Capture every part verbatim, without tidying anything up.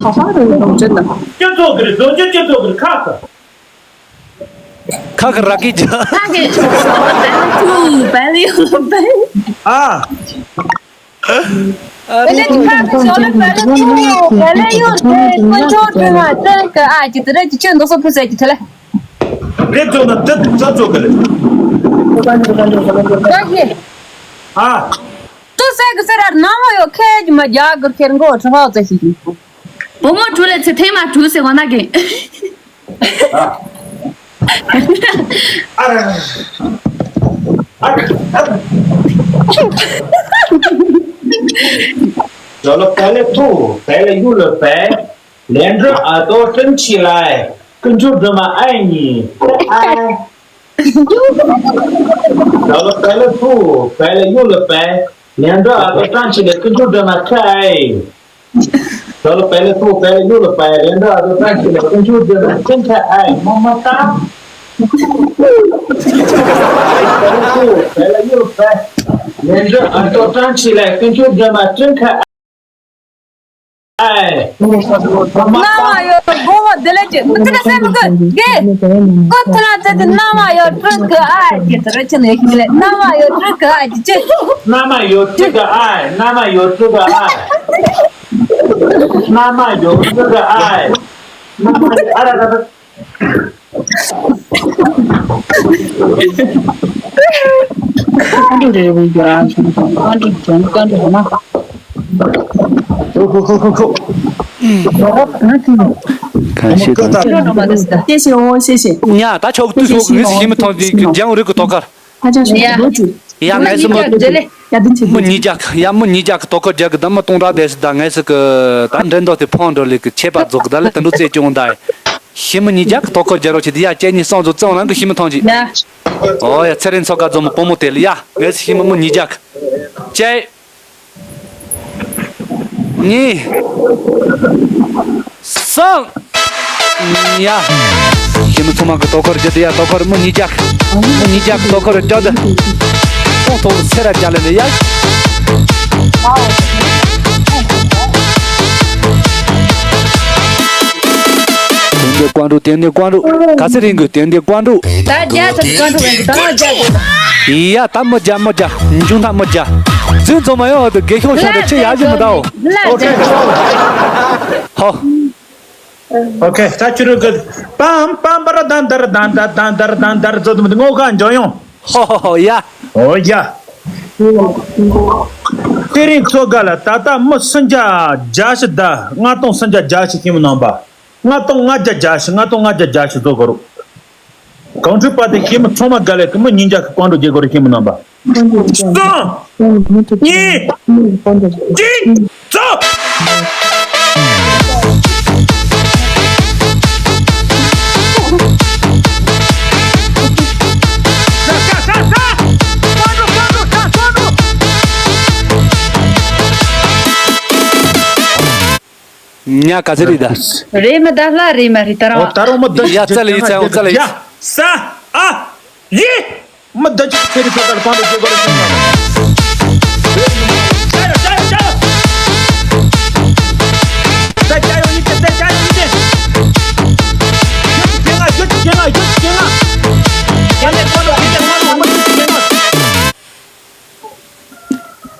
好好的一种，真的。 སྤྱི་ཚོགས་ཀྱི་རེད། རྫོང་ཆེན་སྤྱི་ཚོགས་ཀྱི་རེད། ཁ་ཁ། ཁ་ཁ་ར་གི་ཇ། ཁ་གི་ཇ། ཁ་གི་ཇ། ཨ། ཨ་ལེ། ཁ་གི་ཇ་ལ་བལ་ལ་ཐུ་བལ་ལ་ཡོད་དེ་དཀོན་མཆོག་སྤྲིན་མ་སྤྲིན་གི་ཨ་ཅི་དེ་རེད། ཅི་ཆོས་འདུག་སོ་ཕུ་ཟེར་གྱི་དེ་ལ། རེད། ཚོ་ན་དེ་ཚ་ཚོ་གི་རེད། ཁ་གི། ཨ། ཏུ་སེ་གི་སེ་ར་ན་མ་ཡོ་ཁེ་ཇི་མ་རྒྱ་གུར་ཁེར་མགོ་ཁྲི་ཧོ་ཙེ་ཤི་ཤི། བུ་མོ་གྲུ་ལེ་ཚེ་ཐེངས་མ་གྲུ་སེ་གོ་ན་གི། ཨ་ར། ཨ་ར། ཨ་ར། ཇོ་ལོ་བལ་ལེ་ཐུ་བལ་ལེ་ཡུ་ལོ་བལ། ལན་ཀྲོ་ཨ་ཏོ་ཀྲིན་ཆི་ལའེ་ཀུན་ཆུ་འདྲི་མ་ཨའི་ཉི་ཨའི། ཇོ་ལོ་བལ་ལེ་ཐུ་བལ་ལེ་ཡུ་ལོ་བལ། ལན་ཀྲོ་ཨ་ཏོ་ཀྲིན་ཆི་ལའེ་ཀུན་ཆུ་འདྲི་མ་ཁ་ཨའི། ཇོ་ལོ་བལ་ལེ་ཐུ་བལ་ལེ་ཡུ་ལོ་བལ། ལན་ཀྲོ་ཨ་ཏོ་ཀྲིན་ཆི་ལའེ་ཀུན་ཆུ་འདྲི་མ་ཀྲིན་ཁ་ཨའི། མ་མ་ཀ། ཇོ་ལོ་བལ་ལེ་ཐུ་བལ་ལེ་ཡུ་ལོ་བལ། ལན་ཀྲོ་ཨ་ཏོ་ཀྲིན་ཆི་ལའེ་ཀུན་ཆུ་འདྲི་མ་ཀྲིན་ཁ་ཨའི། ན་མ་ཡོ་གོ་བ་དེ་ལེ་ཅི་མི་ཚེ་ན་སེམས་གི་གེ། ཀོ་ཐ་ན་ཚེ་དེ་ན་མ་ཡོ་ཀྲིག་གི་ཨ་ཅི་དེ་རེ་ཅི་ནས་ཤི་ལེ། ན་མ་ཡོ་ཀྲིག་གི་ཨ་ཅི་ཅི། ན་མ་ཡོ་ཀྲིག་གི་ཨ། ན་མ་ཡོ་ཀྲིག་གི་ཨ། ན་མ་ཡོ་ཀྲིག་གི་ཨ། ན་མ་ཨ་ར་ར་ར། ཁོ་ཁོ་ཁོ་ཁོ། ག་ཤེད་དང་། 谢谢哦，谢谢。 ཉ་ད་ཆོག་དུས་ཚོད་ངས་ཤི་མི་ཐོན་དེ་ཀྱང་རིག་གི་ཐོག་ཁར། ཡ་ངས་སི་མི། མི་ཉིས་བརྒྱ་གི་ཡ་མི་ཉིས་བརྒྱ་གི་ཏོག་ཀོ་རྒྱག་གི་ད་མི་སྟོང་ཕྲག་བསྡད་སི་ད་ངས་སི་གི་ད་འགྲན་ཟླ་དེ་ཕོང་འགྲོ་ལེ་གི་ཆད་པ་རྫོགས་གི་ད་ལེ་དུད་འགྲོ་རྩེ་ཅུང་ད། ཤི་མི་ཉིས་བརྒྱ་གི་ཏོག་ཀོ་རྒྱག་རོགས་བྱེད་དེ་ཡ་ཁྱེད་གཉིས་སང་ཚོ་བཙོང་ལང་གི་ཤི་མི་ཐོན་ཅིག་ཨོ་ཡ་ཚེ་རིང་ཚོ་ག་རྫོང་མི་བུ་མོ་དེ་ལ་ཡ་ངས་སི་ཤི་མི་མི་ཉིས་བརྒྱ་གི་ཅེ། གཉིས། གསུམ། ཡ། ཤི་མི་ཚང་མ་གི་ཏོག་ཀོ་རྒྱག་དེ་ཡ་ཏོག་ཀོ་མི་ཉིས་བརྒྱ་གི་མི་ཉིས་བརྒྱ་གི་ཏོག་ཀོ་རྒྱག་དེ། ཁོང་ཐོག་སེ་ར་རྒྱ་ལེ་ལེ་ཡ། དེ་འདི་ཀོང་ཀྲུག་དེ་འདི་ཀོང་ཀྲུག་ག་ཚེ་རིང་གི་དེ་འདི་ཀོང་ཀྲུག་ད་རྒྱ་ཚ་གི་ཀོང་ཀྲུག་ཡིན་གི་ད་རྒྱ་ཚ། ཡ་ད་མི་རྒྱ་མི་རྒྱ། འཇུ་ད་མི་རྒྱ། བཙུན་ཚོ་མ་ཡོང་བ་དུ་དགེ་ཤོག་ཤོག་དུ་ཆེ་ཡ་ཞིག་མི་ད་འོ། ལ་རྒྱ་ཚ། ཧོ། ཨོ་ཁེ། ད་ཁྱོད་རང་གི་པམ་པམ་པ་ར་དན་དར་དན་དར་དན་དར་དན་དར་ཚོ་དུ་མི་དུ་ངོ་ག་འཇོ་ཡོང་། ཧོ་ཧོ་ཧོ་ཡ། ཨོ་ཡ། དེ་རིང་ཚོ་ག་ལ་ད་ལྟ་མི་སུམ་བརྒྱ་བརྒྱད་ཅུ་ད་ལྔ་སྟོང་སུམ་བརྒྱ་བརྒྱད་ཅུ་ཁྱིམ་ནང་པ། ལྔ་སྟོང་ལྔ་བརྒྱ་བརྒྱད་ཅུ། ལྔ་སྟོང་ལྔ་བརྒྱ་བརྒྱད་ཅུ་བཟོ་དགོས་རུ། གང་འཁྲུལ་པ་དེ་ཁྱིམ་ཚང་མ་དགའ་ལས་ཀྱི་མི་ཉིས་བརྒྱ་གི་ཀོང་ཀྲུག་རྒྱལ་སྒོ་རུ་ཁྱིམ་ནང་པ། གསུམ། གཉིས། གཅིག་ཚོ། ཉ་ག་ཚོད་རེད་ད། རེད་མི་ད་ལྷ་རེད་མ་རེད་ད་རང་། ཨོ་ད་རུང་མི་ད་ཡ་རྩ་ལ་ཡིད་ཚ་ཡོང་རྩ་ལ་ཡིད། ཡ་ས་ཨ་ཡི། མི་ད་ཅིག་ཚེ་རི་ཚོ་ད་ལ་པང་དུ་རྒྱུ་གོ་རེ་ཤིང་ན། ཅ་ཡོ་ཅ་ཡོ་ཅ་ཡོ། ས་ཅ་ཡོ་ཡིན་ཏེ་ས་ཅ་ཡོ་ཡིན་ཏེ། རྒྱུ་ཅིག་རྒྱན་ང་རྒྱུ་ཅིག་རྒྱན་ང་རྒྱུ་ཅིག་རྒྱན་ང་། རྒྱན་ལས་ཁོ་ལོ་རྒྱན་ལས་ཁོ་ལོ་མི་རྒྱུ་ཅིག་རྒྱན་ང་།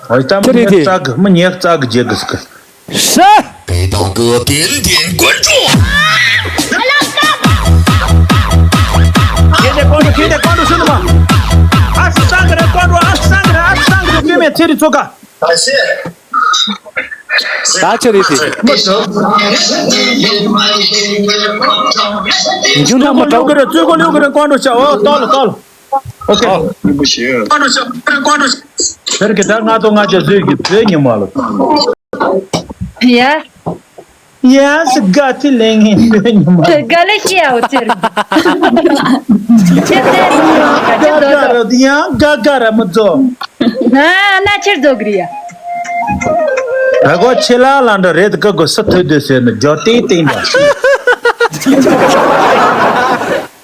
ཨོ་ད་མི་ཉེར་རྩ་གི་མི་ཉེར་རྩ་གི་རྒྱལ་གི་སི་གི། ཧྲ། 北大哥点点关注。 ཁྱེད་ཀྱི་ཀོང་ཀྲུག་ཁྱེད་ཀྱི་ཀོང་ཀྲུག་ཤུ་ནུ་མ། ཨ་སི་སང་གི་རེད་ཀོང་ཀྲུག་ཨ་སི་སང་གི་རེད་ཨ་སི་སང་གི་རེད་བུད་མེད་ཚེ་རིང་ཚོ་ག། ད་ཆ་རེད་དེ། མི་ཚོ། འཇུ་འདྲ་མི་གྲོགས་གི་རེད་བཙུན་གོ་ལེའུ་གི་རེད་ཀོང་ཀྲུག་ཤ་ཨོ་ཏོ་ལ་ཏོ་ལ། ཨོ་ཁེ། ཨོ། ཀོང་ཀྲུག་ཤ་ཀོང་ཀྲུག་ཀོང་ཀྲུག་ཤ། དེར་གི་ད་ང་ཏོ་ང་ཅག་བཟོས་གི་བོད་ཉི་མ་ལ། ཡ། ཡ་སི་ག་ཐི་ལེང་ཧེ་བོད་ཉི་མ། ག་ལེ་ཤི་ཡའོ་ཅེར། ཅེར་ཏེ་མི་ཡོང་ག་ཅེར་དོ་དོ། ཡང་ག་ག་ར་མི་ཛོ། ན་ན་ཆེར་ཛོ་གི་རི་ཡ། ཨ་གོ་ཆེ་ལ་ལ་འདྲ་རེད་ཀ་གོ་ས་ཐོས་དོ་ཟེར་ནི་ཇོ་ཏེ་ཏེ་འདྲ།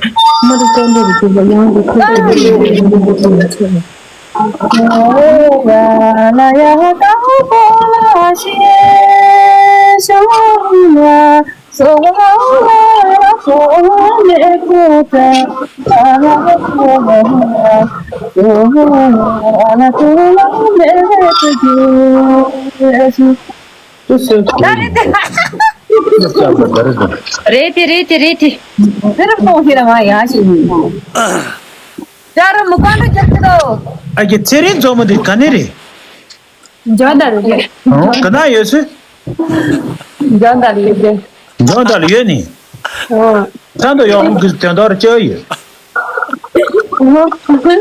མ་རིག་ཏན་ཏན་རེད་འདུག་པ། ཡང་འདི་ཁོ་ཚོ་གི་ཡང་འདི་ཁོ་ཚོ་ལ་ཆོས་ལ། རེད་དེ་རེད་དེ་རེད་དེ། དེ་རུ་གཏོང་ཤེས་ར་ང་ཡང་ཞིག་ཡིན། ཅག་ར་མུ་གང་དུ་རྒྱབ་ཀྱི་འདུག་ཨ་ཀྱི་ཚེ་རིང་མཛོ་མོ་འདི་ག་ནས་རེད། འཇོ་ད་རུ་རེད། ཨོ་ག་ན་ཡོད་སུ། འཇོ་ད་རུ་ཡོད་རེད། འཇོ་ད་རུ་ཡོད་ནི། ཨོ། ད་དུ་ཡོང་གི་དོན་དག་རེ་ཅི་ཡོད།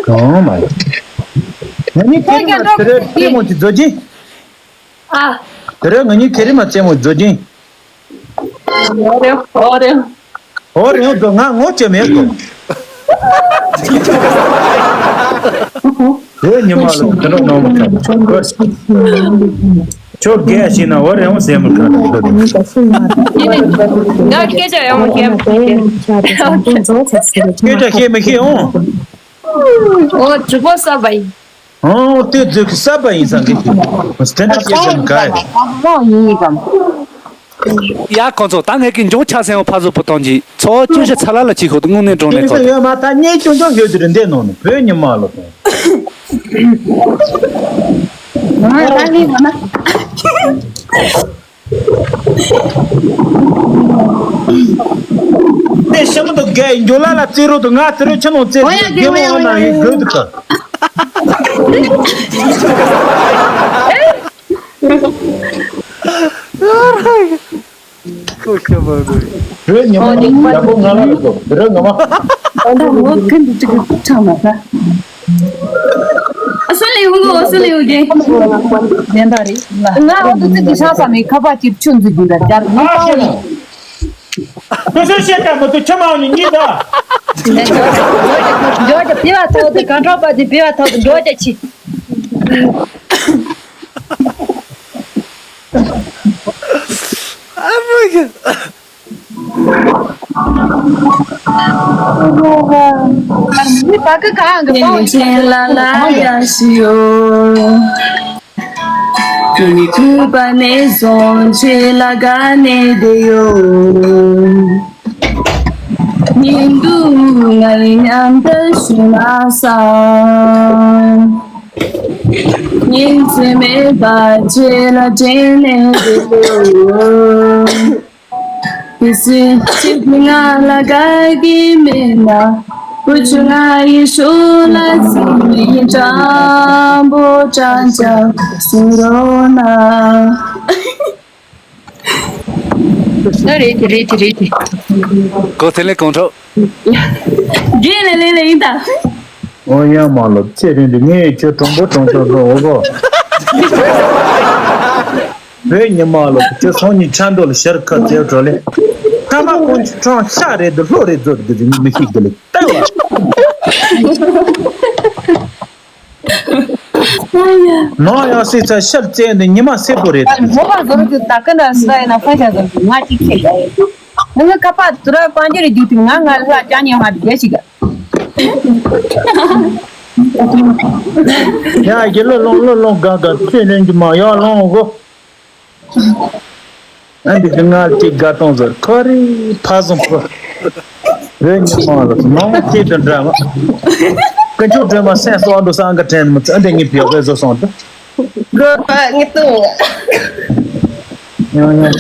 ཨོ་མ་ཡོད། ང་ནི་ཁྱེད་ཀྱི་མ་དེ་རེད་ལྟད་མོ་ཅིག་མཛོ་ཅི། ཨ། དེ་རིང་ང་གཉིས་ཁེ་རི་མ་རྩེད་མོ་བཟོ་གྱིན། ཨོ་རེད། ཨོ་རེད། ཨོ་རེད། འོ་འགྲོ། ང་ངོ་ཅི་མེད་གོ། ཨོ་ཉི་མ་ལ་དེ་འདྲ་གནང་མ་ཐུབ། ཁྱོད་རྒས་ཤིག་ན་ཨོ་རེད་འོ་ཟེར་མི་ག་ང་སྐད་ཆ་ཡང་མ་བཤད། སྐད་ཆ་བཤད་མི་ཤེས་འོ། ཨོ་གྲི་པོ་ས་བ་ཡིན། ཨོ་དེ་ཚོ་གི་ས་པ་ཡིན་བསམ་གི་དེ་འདྲ་བཤད་ཀྱི་ག་ཡ། ཡ་ཁོང་ཚོ་ད་ངས་ཀྱི་འཇོག་ཆ་སེང་བ་ཕ་བཟོ་པོ་གཏོང་གི་ཚོ་བཅུ་ཞིག་ཚ་ལ་ལ་ཅིག་ཤོག་ཏུ་དངོས་གནས་འགྲོ་ནས་ཁོ་ཡོད་མ་ད་ངས་ཅུང་ཅུང་ཤོད་དུ་རེ་འདས་ནོ་ནི་བོད་ཉི་མ་ལོ་དང་། ང་ད་ལི་ང་ན། དེ་ཤི་མི་འདུག་གས་འགྱོ་ལ་ལ་རྩེ་རོ་དུ་ང་རྩེ་རོ་ཆི་མོ་རྩེ་རོ་རྒྱལ་མོ་འོ་ན་ཡི་དགོས་འདུག་ག་ཁོ་ཁྱོད་མ་དགོས། བོད་ཉི་མ་ཡག་པོ་ང་ལ་ལ་དགོས་འདི་རོ་ང་མ། ཨ་ད་ངོ་ཁན་དུ་ཅིག་ཁྲག་མ་ད། ཨ་སུ་ལེ་ཧུ་གོ་ཨ་སུ་ལེ་ཧུ་གེ། ལེན་ད་རེད་ལ། ང་ཨ་དུ་ཙི་གི་ཤ་ས་མི་ཁ་པ་ཅིག་ཆུ་འཛི་གི་འདྲ་རྒྱབ་ཡིན་ཨ་ཏང་ཤེ་ལ། ཡིན། དུ་སུ་ཤེ་ཀ་མ་དུ་ཆུ་མ་ནི་གཉིས་ད། འགྲོ་རྒྱ་བི་བ་ཐོག་ཏུ་ག་འཕྲོག་པ་དེ་བི་བ་ཐོག་ཏུ་འགྲོ་རྒྱ་ཆི། ཨ་མ་ཡ། མི་ཕ་གི་གང་གི་པང་ཆེན་ལ་ལ་ཡ་ཤི་ཡོ། ཀུ་ནི་ཁུ་པ་ནེ་སོང་ཆེ་ལ་ག་ནེ་དེ་ཡོ། ཉིན་དུ་ང་ཡི་མཉམ་དུ་ཞུ་མ་ས། ཉིན་ཚེ་མེད་པ་ཆེ་ལ་དྲན་ནེ་དེ་ཡོ། ཁྱེད་ཚོས་གཅིག་ང་ལ་དགའ་གི་མེད་ན། བུ་ཆུང་ང་ཡི་ཤུལ་ལ་ཚིག་མི་སྤྲང་པོ་སྤྲང་སྤྲང་ཟེར་རོགས་གནང་། ཨ་རེད་དེ་རེད་དེ་རེད་དེ། གོ་ཐེ་ལེ་གོང་ཁྲོ། རྒན་ལེ་ལེ་ལེ་ཡིན་ད། ཨོ་ཡ་མ་ལོ་ཚེ་རིང་འདི་ངས་ཁྱོད་གྲོང་པོ་གྲོང་ཆོག་ཟོ་འོ་གོ། བོད་ཉི་མ་ལོ་ཁྱོད་སང་ཉིན་ཆ་འགྲོ་ལ་ཤར་ཁ་རྩེ་བྲོ་ལེ། ཐ་མ་ཀུན་གྱི་གྲོང་ཤ་རེད་འདི་ལྷོ་རེད་ཟོ་འདི་འདི་མི་ཤིག་འདི་ལེ་ལྟ་བ། ནོ་ཡང་སྲིད་ཚ་ཤར་རྩེ་འདི་ཉི་མ་སེར་པོ་རེད། ངོ་བ་ཟོ་རུ་ད་ཀ་འདྲ་སྲ་ཡིན་ན་ཕ་ཤ་ཟོ་ང་ཅིག་ཁེལ་ཡ། ང་ཁ་པ་དུ་ར་པང་ཇེ་རེ་རྒྱུ་དུ་ང་ང་ལ་ཅང་ཉེ་མ་དེ་ཞིག་ཡ་གི་ལོ་ལོང་ལོ་ལོང་ག་ག་ཚེ་ལོན་གྱི་མ་ཡ་ལོང་གོ། ཨ་འདི་གི་ང་ཅིག་དགའ་གཏོང་ཟེར་ཁོ་རེ་ཕ་བཟང་ཕོ། བོད་ཉི་མ་ལ་མང་ཅིག་ཏུ་འདྲ་མ། ཀུན་སྤྱོད་སྒྲོལ་མ་སེམས་གསོ་འདུག་སང་ག་དྲན་མི་ཚ་འདི་ངའི་བེའུ་བེ་བཟོ་སོང་དུ། དགོས་པ་ངེས་ཏུ། ཡང་ཡང་།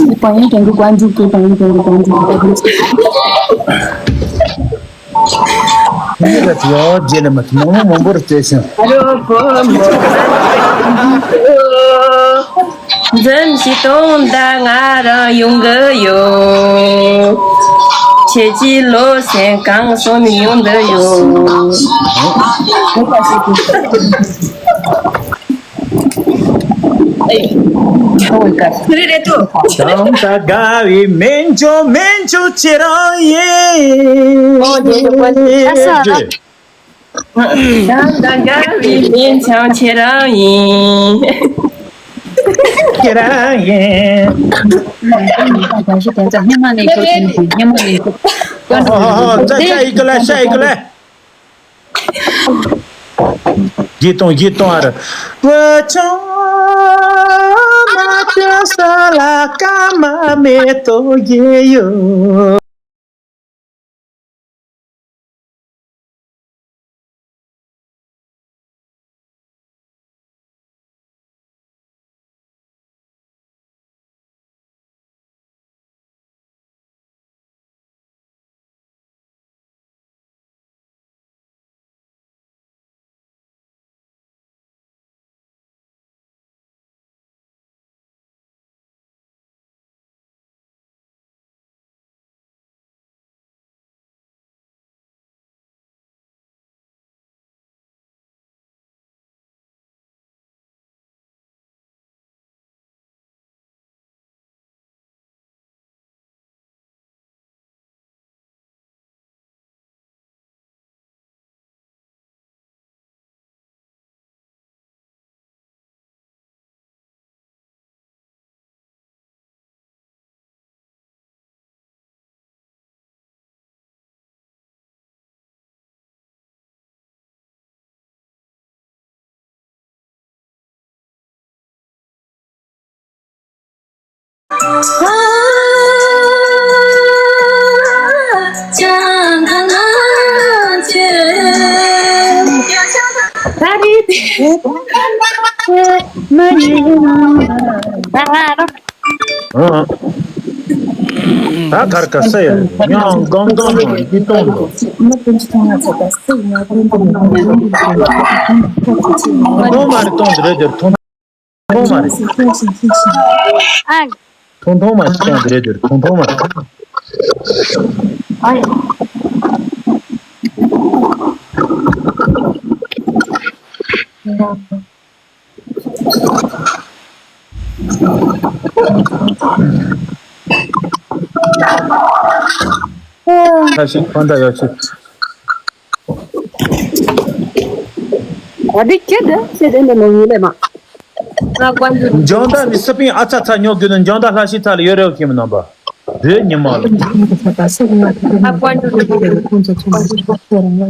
དཔལ་ཡོན་ལྡན་གྱི་དཀོན་མཆོག་གི་དཔལ་ཡོན་ལྡན་གྱི་དཀོན་མཆོག་གི་ཡོ་རྗེ་ལ་མ་མང་མང་པོར་བརྩེ་ཞིང་། འཛིན་ཞིག་སྟོང་ད་ང་རང་ཡོང་གི་ཡོད། ཁྱེད་ཀྱི་ལོ་སེང་གང་སོང་ནས་ཡོང་འདི་ཡོད། ཨེ། ཁོ་བོའི་བཀའ། ཁྱེད་རེ་རེ་ཏུ། བྱང་ས་དགའ་བའི་སྨན་ལྗོངས་སྨན་ལྗོངས་ཁྱེད་རང་ཡིན། ཨོ་རྒྱལ་ཡོད་པ་ཨ་ས་ར། བྱང་ས་དགའ་བའི་སྨན་ལྗོངས་ཁྱེད་རང་ཡིན། ཁྱེད་རང་ཡིན། བཀྲ་ཤིས་དོན་རྩ་སྙེ་མ་ནས་ཁྱོད་ཀྱི་སྙེ་མ་ནས་ཁྱོད། ཧོ་ཧོ་ཧོ་ཧོ། ད་ཤ་ཡི་གི་ལ་ཤ་ཡི་གི་ལ། ཡིད་གཏོང་ཡིད་གཏོང་ཨ་ར། བ་ཆུང་མ་ཆུང་ས་ལ་ཀ་མ་མེ་ཏོག་རྒྱས་ཡོད། ད་གར་ག་ས་ཡ་ཡང་གང་གང་མང་ཡིད་གཏོང་དུ། གཏོང་མ་རེད་གཏོང་དུ་རེད་དེར་མཐོང་མཐོང་མ་རེད། ཨ། མཐོང་མཐོང་མ་རེད་གཏོང་དུ་རེད་དེར་མཐོང་མཐོང་མ་རེད། ཨ་ཡ། ཁ་ཤས་ཁོ་འདྲ་ཡོད་ཅིག་ཨ་དེ་ཁྱེད་དེ་ཁྱེད་དེ་འདི་ནང་ཡིན་ལེ་མ། ང་དཀོན་མཆོག་འཇང་ད་མི་སི་པིན་ཨ་ཚ་ཚ་ཉོ་དགོས་ན་འཇང་ད་ལྷ་ཤི་ཚ་ལ་ཡོད་རེད་ཁྱིམ་རྣམ་པ། བོད་ཉི་མ་ལ། ང་དཀོན་མཆོག་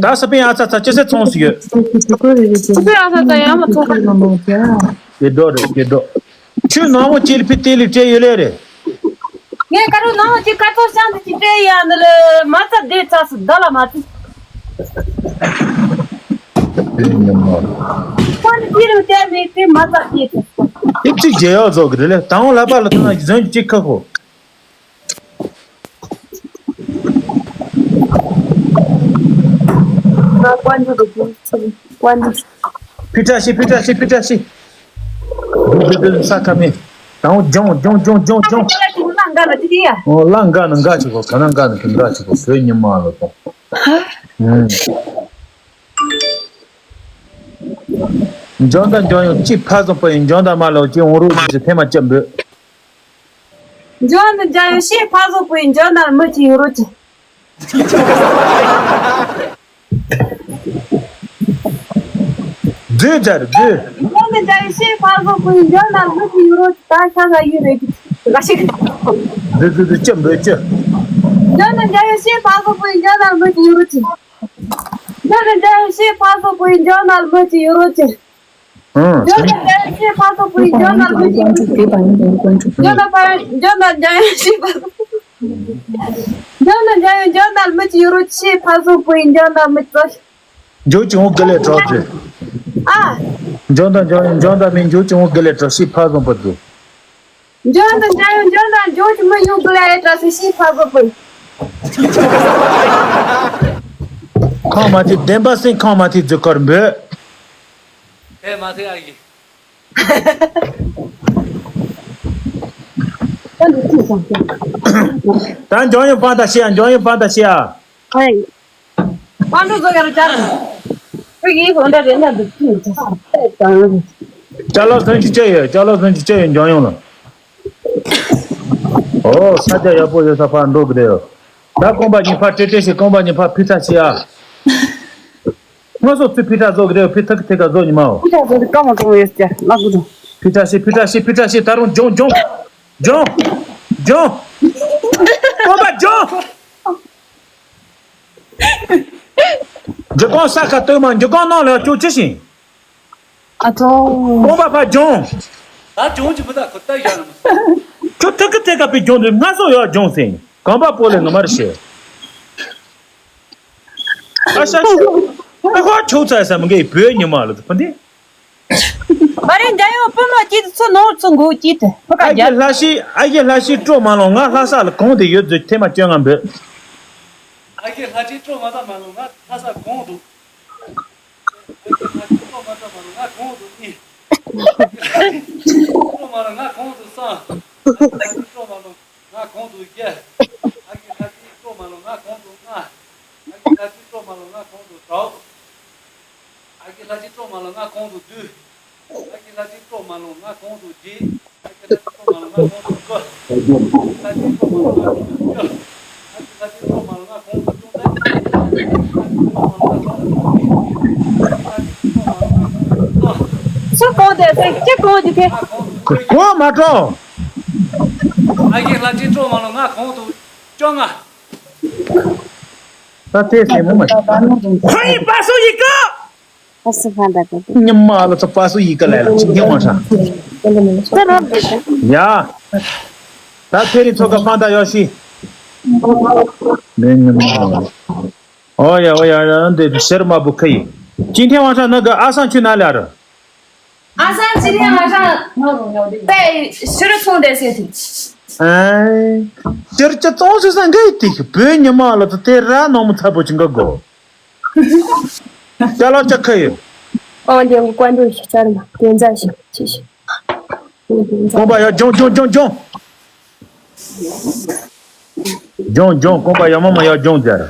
ད་སི་པིན་ཨ་ཚ་ཚ་ཅི་སེ་ཚོང་སུ་ཡོད། སི་པིན་ཨ་ཚ་ཚ་ཡང་མ་ཚོང་ཁ་ལ་མ་ཡོད། ཡེ་འགྲོ་རེད་ཡེ་འགྲོ། ཁྱོད་ནང་མོ་ཅི་ལ་ཕི་ཏི་ལི་སྤྲད་ཡོད་ལེ་རེད། ངས་ཀ་རུ་ནང་ཅི་ཀ་ཚོ་ཤང་དུ་ཅི་སྤྲད་ཡ་འདི་ལ་མ་ཚ་བསྡད་ཚ་སུ་ད་ལ་མ་ཚི། ཁོ་ནི་ཅི་རུ་བསྡད་མེད་དེ་མ་ཚ་བསྡད་ཚ། ཨིབ་ཅིག་རྒྱལ་ཡག་བཟོ་གི་རེད་ལེ། དང་ལ་པ་ལ་ཐོན་ན་གཟོན་གཅིག་ཁ་ཁོ། ང་དཀོན་མཆོག་གི་ཚུལ་དཀོན་མཆོག་ཕི་ཏྲ་ཤི་ཕི་ཏྲ་ཤི་ཕི་ཏྲ་ཤི། དུ་དུ་དུ་ས་ཁ་མེ། དང་ཇོང་ཇོང་ཇོང་ཇོང་ཇོང་། ལ་འགའ་ལ་ཅི་ཡ། ཨོ་ལ་འགའ་ན་འགའ་ཅིག་གོ་ག་ན་འགའ་ན་གི་འགའ་ཅིག་གོ་བོད་ཉི་མ་ལ་དང་། ཇོང་དང་ཇོང་ཡོང་ཅི་ཕ་ཟོ་པ་ཡིན་ཇོང་དང་མ་ལོ་ཅི་འོང་རུ་ཅི་ཐེ་མ་ཅམ་བོད། འཇོན་ནི་འཇའ་ཡོད་ཤེས་ཕ་བཟོ་པོ་ཡིན་འཇོན་ནར་མི་གཅིག་ཡོད་རོ་ཅི། རྫུས་ཛར་རྫུས། འཇོན་ནི་འཇའ་ཡོད་ཤེས་ཕ་བཟོ་པོ་ཡིན་འཇོན་ནར་མི་གཅིག་ཡོད་རོ་ཅི། ད་ཤ་ཟ་ཡོད་རེད་ཅི་འགའ་ཞིག་རྫུས་རྫུས་རྫུས་ཅི་འབོད་ཅི། འཇོན་ནི་འཇའ་ཡོད་ཤེས་ཕ་བཟོ་པོ་ཡིན་འཇོན་ནར་མི་གཅིག་ཡོད་རོ་ཅི། འཇོན་ནི་འཇའ་ཡོད་ཤེས་ཕ་བཟོ་པོ་ཡིན་འཇོན་ནར་མི་གཅིག་ཡོད་རོ་ཅི། ཨང་། འཇོན་ནི་འཇའ་ཡོད་ཤེས་ཕ་བཟོ་པོ་ཡིན་འཇོན་ནར་མི་གཅིག་ཡོད་རོ་ཅི། འཇོན་ནི་ཕ་འཇོན་ནི་འཇའ་ཡོད་ཤེས་ཕ་བཟོ། འཇོན་ནི་འཇའ་ཡོད་འཇོན་ནར་མི་གཅིག་ཡོད་རོ་ཅི་ཕ་བཟོ་པོ་ཡིན་འཇོན་ནར་མི་གཅིག་འཇོག་ཅིང་འོ་དགེ་ལས་གྲོགས་ཚེ། ཨ། འཇོན་དང་འཇོན་ཡོད་འཇོན་དང་མིན་འཇོག་ཅིང་འོ་དགེ་ལས་གྲོགས་ཤེས་ཕ་བཟོ་པ་དུ། འཇོན་དང་འཇའ་ཡོད་འཇོན་དང་འཇོག་ཅིང་མི་ཡོང་དགེ་ལས་གྲོགས་ཚེ་ཤེས་ཕ་བཟོ་པོ་ཡིན། ཁང་མ་ཐི་བདེན་པ་སེང་ཁང་མ་ཐི་རྫུ་ཁར་འབོད། དེ་མ་ཐི་ཨ་ཡི། ད་འཇོན་ཡོད་པ་ད་ཤེས་ཨ་འཇོན་ཡོད་པ་ད་ཤེས་ཨ། ཨ་ཡི། པང་ཁྲུ་བཟོ་ཡར་བཅར། ཁོ་ཡིས་འོ་འདྲ་རེད་ན་འདུག་ཅི་ཡོད་ཅི་ས་ལྟ་དང་། ཅ་ལག་ཚོན་གྱི་ཅི་ཡོད་ཅ་ལག་ཚོན་གྱི་ཅི་ཡོད་འཇོན་ཡོང་ལ། ཨོ་ས་ཆ་ཡག་པོ་ཡོད་ས་ཕར་འགྲོ་གི་རེད། ད་རྐང་པ་གཉིས་ཕར་ཏྲེ་ཏྲེ་ཞིག་རྐང་པ་གཉིས་ཕར་ཕི་ཐ་ཞིག་ཨ། ང་ཚོ་ཚུར་ཕི་ཐ་བཟོ་གི་རེད་ཕི་ཐ་གི་ཐེ་ག་བཟོ་ཉི་མ་ཨོ། ཕི་ཐ་བཟོ་གི་སྐར་མ་གང་ཡོད་ཀྱ་ང་དགོས་དང་། ཕི་ཐ་ཞིག་ཕི་ཐ་ཞིག་ཕི་ཐ་ཞིག་ད་རུང་ཇོང་ཇོང་། ཇོང་། ཇོང་། རྐང་པ་ཇོང་། འཇུ་ཁང་ས་ཁ་སྟོད་མ་འཇུ་ཁང་ནང་ལ་ཅོག་ཅི་ཞིང་། ཨ་ཐོ། རྐང་པ་ཕར་ཇོང་། ད་ཇོང་ཅི་མི་ད་ཁོ་ད་ཡ་ནམ། ཁྱོད་ཐུག་གི་ཐད་ཀ་པའི་ཇོང་དུ་ང་སོ་ཡོད་ཇོང་ཟིན་གང་པ་པོ་ལས་ང་མར་བཤད། ཨ་ཤ་ཤ། ཨ་ཁོ་ཁྱོད་ཚ་ས་མི་འགའི་བོད་ཉི་མ་ལ་ཕ་འདི། མ་རེད་འཇའ་ཡོད་པུ་མ་ཅི་ཚོ་ནོར་ཚོ་འགོ་ཅི་ཏེ་ཕ་ཨ་ཀ་རྒྱ་རྒྱ། ལྷ་ཤི་ཨ་རྒྱ་ལྷ་ཤི་སྤྲོ་མ་ལོང་ང་ལྷ་ས་ལ་གོང་དེ་ཡོད་ཚོད་ཐེ་མ་བཅོ་ལྔ་འབོད། ཨ་རྒྱ་ལྷ་ཤི་སྤྲོ་མ་ད་མ་ལོང་ང་ལྷ་ས་གོང་དུ། ཨ་རྒྱ་ལྷ་ཤི་སྤྲོ་མ་ད་མ་ལོང་ང་གོང་དུ་གཉིས། ཨ་རྒྱ་ལྷ་ཤི་སྤྲོ་མ་ལོང་ང་གོང་དུ་གསུམ། ཨ་རྒྱ་ལྷ་ཤི་སྤྲོ་མ་ལོང་། ང་གོང་དུ་བརྒྱད། ཨ་ཀི་ལྷ་ཅིག་སྤྲོ་མ་ལོ་ང་གོང་དུ་ལྔ། ཨ་ཀི་ལྷ་ཅིག་སྤྲོ་མ་ལོ་ང་གོང་དུ་དྲུག། ཨ་ཀི་ལྷ་ཅིག་སྤྲོ་མ་ལོ་ང་གོང་དུ་བདུན། ཨ་ཀི་ལྷ་ཅིག་སྤྲོ་མ་ལོ་ང་གོང་དུ་བརྒྱད། ཨ་ཀི་ལྷ་ཅིག་སྤྲོ་མ་ལོ་ང་གོང་དུ་དགུ། ཨ་ཀི་ལྷ་ཅིག་སྤྲོ་མ་ལོ་ང་གོང་དུ་བཅུ། ཨ་ཀི་ལྷ་ཅིག་སྤྲོ་མ་ལོ་ང་གོང་དུ་བཅུ་གཅིག། ཨ་ཀི་ལྷ་ཅིག་སྤྲོ་མ་ལོ་ང་གོང་དུ་བདུན། ཨ་ཀི་ལྷ་ཅིག་སྤྲོ་མ་ལོ་ང་གོང་དུ་དྲུག། སུ་གོང་དེ་ཟེར་ཅི་གོང་དེ་ཐེ། གོ་མ་གྲོ། ཨ་ཀི་ལྷ་ཅིག་སྤྲོ་མ་ལོ་ང་གོང་དུ་བཅོ་ལྔ། ད་དེ་སེ་མོ་མ་ཤི། ཁོ་ཡི་པ་སུ་ཡི་ཀ་ཨ་སི་ཧ་ད་ཀ་ཏི། ཉི་མ་ལ་ཚ་པ་སུ་ཡི་ཀ་ལ་ལ་ཅི་ཉི་མ་ཧྲ། ཡ། ད་ཕེ་རི་ཚོ་ཀ་ཕང་ད་ཡོ་ཤི། མེ་ཉི་མ་ལ། ཨོ་ཡ་ཨོ་ཡ་ཡ་འདི་ཤར་མ་བུ་ཁ་ཡི། ཅི་ཐེ་ཝང་ཧྲ་ན་ག་ཨ་སང་ཆུ་ན་ལ་ར། ཨ་སང་ཅི་ནས་ང་རང་པའི་ཕྱི་རུ་ཚོང་དེ་ཟེར་ཏེ། ཨེ། སྤྱིར་གྱི་ཙོང་ཆུ་ས་འགའི་དེ་བོད་ཉི་མ་ལ་ཚོ་དེ་ར་ནང་མི་ཚ་པོ་ཅི་འགའ་དགོ། ཅ་ལག་ཅ་ཁ་ཡོད། ཨོ་འདི་ངུ་ཀོན་འདུག་ཤི་ཅར་མ་དེ་འཛའ་ཤི་ཅི་ཤི། ཀོང་པ་ཡ་ཇོང་ཇོང་ཇོང་ཇོང་། ལྗོངས་ལྗོངས་ཀོང་པ་ཡ་མ་མ་ཡ་ལྗོངས་ཟེར།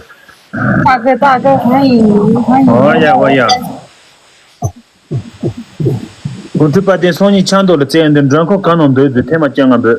ཏག་ཏག་ཏག་ཧ་ཡིན་ཧ་ཡིན། ཨོ་ཡ་ཨོ་ཡ། གོང་ཐུབ་པ་དེ་སང་ཉིན་ཆང་མདོག་ལ་བཙལ་འདི་མགྲོན་ཁང་གང་ནང་འདོད་འདི་ཐེངས་མ་བཅོ་ལྔ་འབོད།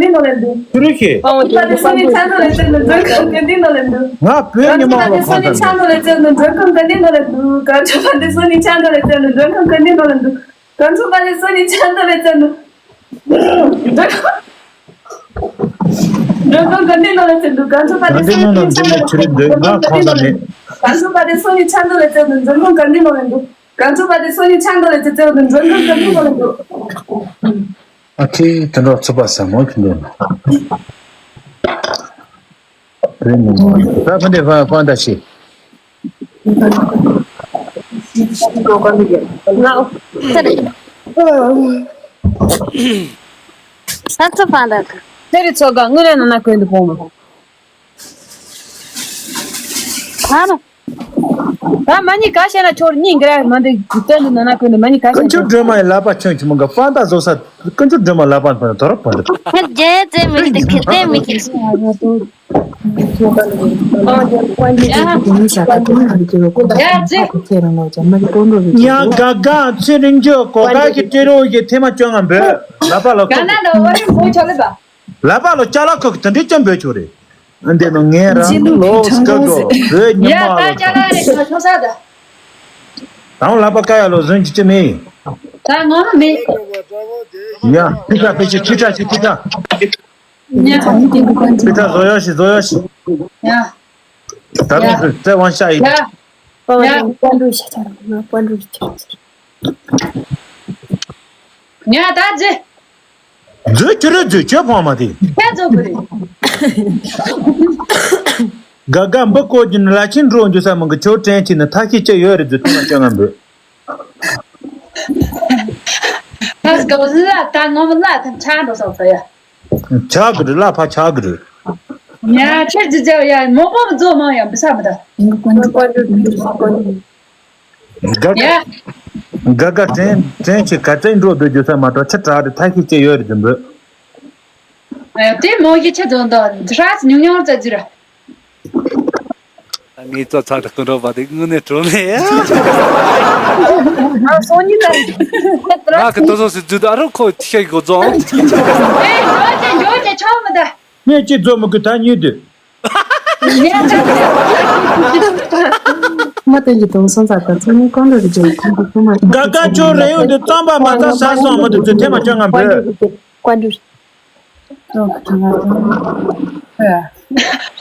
འདི་ནང་ལ་འདུག་ཕྱི་རོལ་ཞིག་པ་དེ་སོ་ནི་ཆ་འདོ་ལ་བཙལ་ནས་མགྲོན་ཁང་ག་འདི་ནང་ལ་འདུག་ང་བོད་ཉི་མ་ལ་ཁོང་ཚ་ཆ་འདོ་ལ་བཙལ་ནས་མགྲོན་ཁང་ག་འདི་ནང་ལ་འདུག་ག་ཚོད་པ་དེ་སོ་ནི་ཆ་འདོ་ལ་བཙལ་ནས་མགྲོན་ཁང་ག་འདི་ནང་ལ་འདུག་ག་ཚོད་པ་དེ་སོ་ནི་ཆ་འདོ་ལ་བཙལ་ནས། འགྲོ་གང་ག་འདི་ནང་ལ་ཚེ་འདུག་ག་ཚོད་པ་དེ་སོ་ནི་ཆ་འདོ་ལ་བཙལ་ནས་མགྲོན་ཁང་ག་འདི་ནང་ལ་འདུག་ག་ཚོད་པ་དེ་སོ་ནི་ཆ་འདོ་ལ་བཙལ་ནས་མགྲོན་ཁང་ག་འདི་ནང་ལ་འདུག་ག་ཚོད་པ་དེ་སོ་ནི་ཆ་འདོ་ལ་བཙལ་ནས་མགྲོན་ཁང་ག་འདི་ནང་ལ་འདུག་ཨ་ཁྱེད་དེ་འདྲ་ཚོད་པ་ཟ་མོ་ཁྱོད་འདུག་ན། བོད་ཉི་མ་ད་ཕ་འདྲེ་ཕ་ཕ་འདྲ་ཞིག་ང་ཚོ་ཕ་འདྲ་ག་ཚེ་རི་ཚོ་ག་དངུལ་ལས་ན་ན་གོན་དུ་ཕོངས་མ། ཨ་མ། ད་མ་ཉི་ག་བཤད་ན་ཆོར་གཉིས་འགྲ་མ་འདི་སྟོན་དུ་ན་ན་གོན་དུ་མ་ཉི་ག་ཀུན་མཆོད་སྒྲོལ་མ་ཡི་ལག་པ་ཁྱོད་ཀྱི་མོ་ག་ཕ་འདྲ་བཟོ་ས་ཀུན་མཆོད་སྒྲོལ་མ་ལག་པ་ཕ་འདྲ་དོ་ར་ཕ་འདྲ། ཁྱེད་རྗེས་རྗེས་མི་ཁྱེད་དེ་མི་ཁྱེད། ཡ་དགའ་དགའ་ཚེ་རིང་ཇོ་གོ་ག་གི་ཏི་རོ་གི་ཐེ་མ་ཅོ་ང་འབོད་ལ་པ་ལོ་ཁ་གི་ཏི་རོ་ལ་པ་ལོ་ཅ་ལ་ཁོ་གི་ཏི་འདྲི་ཅོ་འབོད་ཆོ་རེ། འདི་ནོ་ངས་རང་ལོ་སྐད་གོ་བོད་ཉི་མ་ལོ་ཅ་ལ་རེ་ཁོ་ཆོ་ས་ད། དང་ལ་པ་ཀ་ཡ་ལོ་ཟོན་གྱི་ཅི་མེད། ད་ངོ་མ་མེད། ཡ་ཁི་ཁ་ཕེ་ཆི་ཁི་ཁ་ཆི་ཁི་ཁ། ཡ། ཁི་ཁ་བཟོ་ཡོ་ཤི་བཟོ་ཡོ་ཤི། ཡ། ད་ལོ་སུ་རྩེ་དབང་ཤ་ཡི། ཡ། ཡ། ཉ་ད་ཛི། ཛི་ཁྱི་རི་ཛི་ཁྱི་ཕང་མ་དེ། ཁྱེད་ཚོ་གི་རེད། ག་ག་འབུ་བཀོལ་གྱི་ནི་ལ་ཆེན་འགྲོ་འཇུ་ས་མང་གི་ཆོ་དྲན་གྱི་ནི་ཐ་ཤི་ཅི་ཡོད་རེད་ཛི་ཐུང་ལ་ཅི་ང་འབུ། ད་སྐབས་ལ་ད་ངོ་མ་ལ་ཐམ་ཆ་འགྲོ་སོང་ཟེར་ཡ། ཆག་གི་རེད་ལ་ཕ་ཆག་གི་རེད། ཉ་ཆེར་ཛི་ཛི་ཡ་མོ་པོ་མི་ཛོ་མང་ཡ་འབུ་ས་མི་ད། ག་ག་ཡ། ག་ག་དྲན་དྲན་ཆེ་ག་དྲན་འགྲོ་སྡོད་རྒྱུ་ས་མ་གཏོགས་ཆི་དྲག་རེད་ཐ་ཤི་ཅི་ཡོད་རེད་འདུག་ཨ་དེ་མོ་ཡི་ཆེ་དོན་དང་དྲག་ཉུང་ཉུང་རྩ་རྒྱུ་ར། ངའི་རྩ་ཚ་དྲག་ཏུ་འགྲོ་བ་དེ་དངོས་གནས་བྲོ་མེད་ཡ། ཨ་སོ་ཉི་ད། ང་གི་ཏོ་སོ་སི་རྫུ་ད་རོ་ཁོ་ཤ་གི་གོ་རྫོང་། ཨེ་འགྲོ་ཅེ་འགྲོ་ཅེ་ཆོག་མི་ད། ངས་ཅི་རྫོ་མི་གི་ད་ཉུས་དུ། མ་སྟོན་གྱི་དུང་སོང་ཙག་དང་ཚོགས་མི་ཀོང་འགྲོ་གི་ལྗོངས་ཁམས་ཀྱི་ཁུག་མ། ག་ག་ཆོ་རེ་ཡོང་དུ་རྩམ་པ་མ་རྩ་ས་སོང་མི་དུ་ཚུ་ཐེ་མ་ཅང་ང་འབོད། ཀོང་འགྲོ།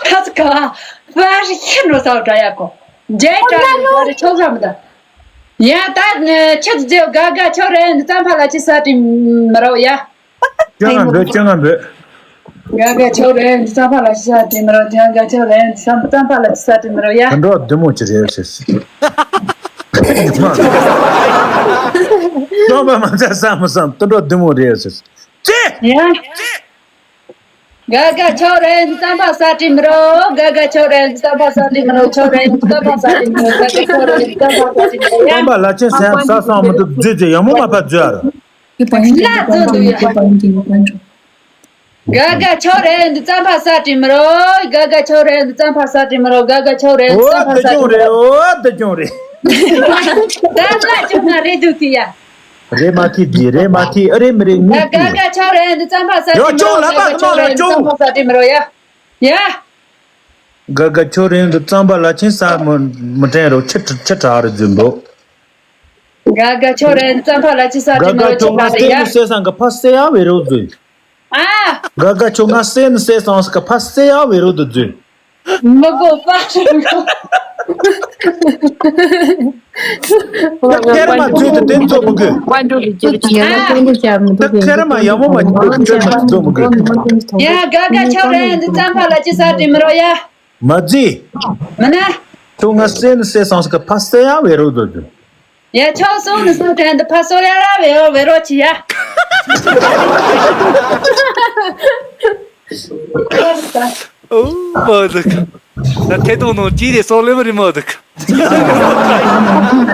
ཁ་ཚ་ག་པར་ཤི་འགྲོ་ས་འདྲ་ཡ་གོ། འཇལ་དྲག་ནི་བར་ཆོག་ས་མི་ད། ཡ་ད་ཆེ་ཚུ་རྫེའུ་ག་ག་ཆོ་རེ་ཡོང་དུ་རྩམ་པ་ལ་ཅི་ས་དྲི་མི་རོ་ཡ། ཅང་ང་འབོད་ཅང་ང་འབོད། ང་ག་ཆོ་རེ་འདི་རྩམ་པ་ལ་ཤ་དྲི་མི་རོ། ང་ག་ཆོ་རེ་འདི་རྩམ་པ་ལ་ཤ་དྲི་མི་རོ་ཡ། དོན་འགྲོ་བདེ་མོ་ཅི་རེད་ཟེར། རྩམ་པ་མ་ཚ་བསམ་མི་བསམ་དོན་འགྲོ་བདེ་མོ་རེད་ཟེར། ཅི། ཡ། ག་ག་ཆོ་རེ་འདི་རྩམ་པ་ཤ་དྲི་མི་རོ། ག་ག་ཆོ་རེ་འདི་རྩམ་པ་ཤ་དྲི་མི་རོ། ཆོ་རེ་འདི་རྩམ་པ་ཤ་དྲི་མི་རོ། ག་ག་ཆོ་རེ་འདི་རྩམ་པ་ཤ་དྲི་མི་རོ་ཡ། རྩམ་པ་ལ་ཆེན་སེམས་ས་སོང་མི་འདུག་རྫི་རྫི་ཡ་མོ་མ་པ་རྫི་ཨ་རོ། ལ་རྫི་འདུག་ཡ། ག་ག་ཆོ་རེ་འདི་རྩམ་པ་ཤ་དྲི་མི་རོ། ག་ག་ཆོ་རེ་འདི་རྩམ་པ་ཤ་དྲི་མི་རོ། ག་ག་ཆོ་རེ་འདི་རྩམ་པ་ཤ་དྲི་མི་རོ། ཨོ་ད་ཅུང་རེད། ཨོ་ད་ཅུང་རེད། ད་ལ་ཅུང་ང་རེད་འདུག་གི་ཡ། རེད་མ་ཐི་ཇི་རེད་མ་ཐི་ཨ་རེད་མི་རེད་ངུ་ད་ག་ག་ཆོ་རེ་འདི་རྩམ་པ་ཤ་དྲི་མི་རོ། ཡ་ཅུང་ལ་པ་ག་ག་ཆོ་རེ་འདི་རྩམ་པ་ཤ་དྲི་མི་རོ་ཡ། ཡ། ག་ག་ཆོ་རེ་འདི་རྩམ་པ་ལ་ཆེན་ས་མི་མི་དྲན་རོ་ཆི་ཆི་དྲག་རེད་རྫུན་པོ། ག་ག་ཆོ་རེ་རྩམ་པ་ལ་ཅི་ས་དྲི་མི་རོ་ཆོ་ག་རེ་ཡ། སེ་སང་ག་ཕ་སེ་ཡ་བེ་རོ་ཛུ། ཨ། ག་ག་ཆོ་ང་སེ་ནི་སེ་སང་ག་ཕ་སེ་ཡ་བེ་རོ་ཛུ་ཛུ། མི་གོ་པ་ཧྲི་གོ། ད་ཁེར་མ་ཛུ་དུ་དེ་ཚོ་མི་གོ། ད་ཁེར་མ་ཡ་མོ་མ་ཁེར་མ་ཛུ་མི་གོ། ཡ་ག་ག་ཆོ་རེ་འདི་རྩམ་པ་ལ་ཅི་ས་དྲི་མི་རོ་ཡ། མ་ཛི། མི་ན། ཁྱོད་ང་སེ་ནི་སེ་སང་སི་ཀ་ཕ་སེ་ཡ་བེ་རོ་དོ་རྒྱུ། ཡ་ཆོག་སོང་ནི་སོང་དྲན་འདི་ཕ་སོ་ཡ་ར་བེ་རོ་བེ་རོ་ཆི་ཡ། ཨོ་མ་འདུག་ད་ཐེ་ཏོ་ནོར་ཅི་རེད་སོང་ལེ་མ་རེད་མ་འདུག་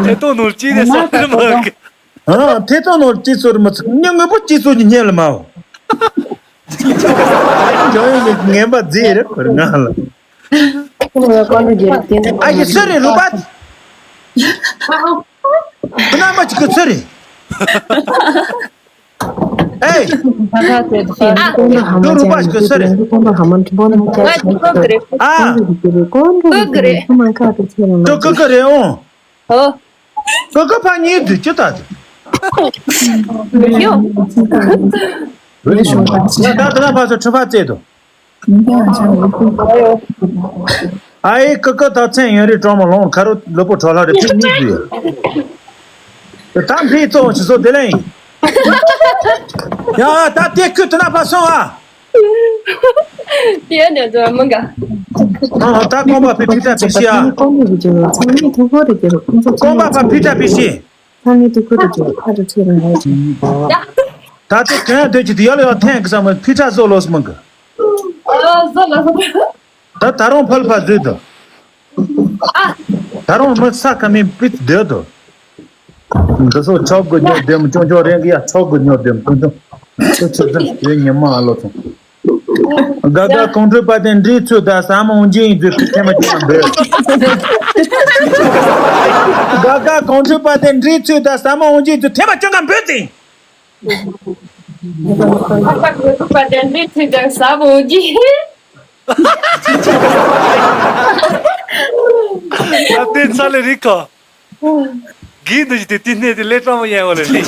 ཐེ་ཏོ་ནོར་ཅི་རེད་སོང་ལེ་མ་འདུག་ཨ། ཐད་གཏོང་ནང་སྤྱི་ཚོགས་རེད་མ་ཚོགས་ཉེ་དངོས་པོ་སྤྱི་ཚོགས་ཀྱི་ཉེ་ལ་མ་འོ། འཇོག་ཡོང་གི་ངན་པ་རྫིག་རེད་ཁོ་རང་ང་ལ། ཁོ་ལ་ཡང་བཀའ་འདྲི་རྒྱལ་རབས་བསྟན་འཛིན། ཨ་ཡི་སུ་རེད་ལུག་པ། ཁོ་རྣམ་པ་གཅིག་གི་སུ་རེད། ཨེ། ཨ། འདི་རུ་པ་གཅིག་གི་སུ་རེད། ང་གཅིག་ཁོག་གི་རེད། ཨ། ཁོག་གི་རེད། ཁོག་གི་རེད། ཁོག་གི་རེད། ཨོ། ཨོ། ཀ་ཀ་ཕ་གཉིས་དུས་ཅི་ལྟ་དུས། ཡོ། ང་ད་ལྟ་ན་ཕར་ཚུར་ཁྲི་ཕར་རྩེད་དོ། ཨ་ཡེ་ཀ་ཀ་ད་མཚན་ཡུན་རིང་གྲོགས་མོ་ལོང་ཁ་རུ་ལུས་པོ་གྲོགས་ལ་རེ་ཕི་གཉིས་དུས། ད་ཕི་གཙོ་བོ་ཞིག་བཟོ་དེ་ལ་ཡིན། ཡ་ད་དེ་ཁུ་དུ་ན་ཕར་སོང་ཨ། དེ་ནས་འགྲོ་མི་འགའ། ཨ་ད་ཀོང་པ་ཕི་ཕི་ཏྲ་ཕི་ཤི་ཨ། ཚང་མས་ཐུགས་ཁུར་རེ་རྒྱབ། ཀོང་པ་ཕ་ཕི་ཏྲ་ཕི་ཤི། ཚང་མས་ཐུགས་ཁུར་རེ་རྒྱབ། ཨ་ཅག་ཚེ་རིང་ལགས། ད་ལྟ་གན་དོད་ཀྱི་དེ་ཡ་ལ་ཡ་ཐེངས་ཀྱི་ས་མ་ཕི་ཏྲ་བཟོ་ལོས་མི་འགའ། ཨ་བཟོ་ལོས་མི་འགའ། ད་ད་རུང་ཕལ་ཕ་བཟོས་དོ། ཨ། ད་རུང་མི་ས་ཁ་མི་པིད་སྡོད་དོ། འདི་ཚོ་ཆོག་གི་ཉོ་དེམ་ཅོང་ཅོང་རེད་གི་ཡ། ཆོག་གི་ཉོ་དེམ་ཅོང་ཅོང་། ཆུ་ཆུ་ཆུ་ཡོད་ཉི་མ་ཨ་ལོ་ཚོ། ག་ག་གོང་ཁྲོས་པ་དེ་འདྲིའི་ཚུལ་དང་ཟབ་མོ་འོང་རྒྱུ་ཡིན་ཚུལ་ཐེངས་མ་བཅུ་ང་འབོད། ག་ག་གོང་ཁྲོས་པ་དེ་འདྲིའི་ཚུལ་དང་ཟབ་མོ་འོང་རྒྱུ་ཡིན་ཚུལ་ཐེངས་མ་བཅུ་ང་འབོད་དེ། ག་ག་གོང་ཁྲོས་པ་དེ་འདྲིའི་ཚུལ་དང་ཟབ་མོ་འོང་རྒྱུ་ཡིན། ད་ལྟའི་ཚ་ལས་རིག་ག་གིས་འདི་ཞིག་དེ་དེ་གནས་དེ་ལས་སྤྲང་མོ་ཡན་བ་ལས་ལི།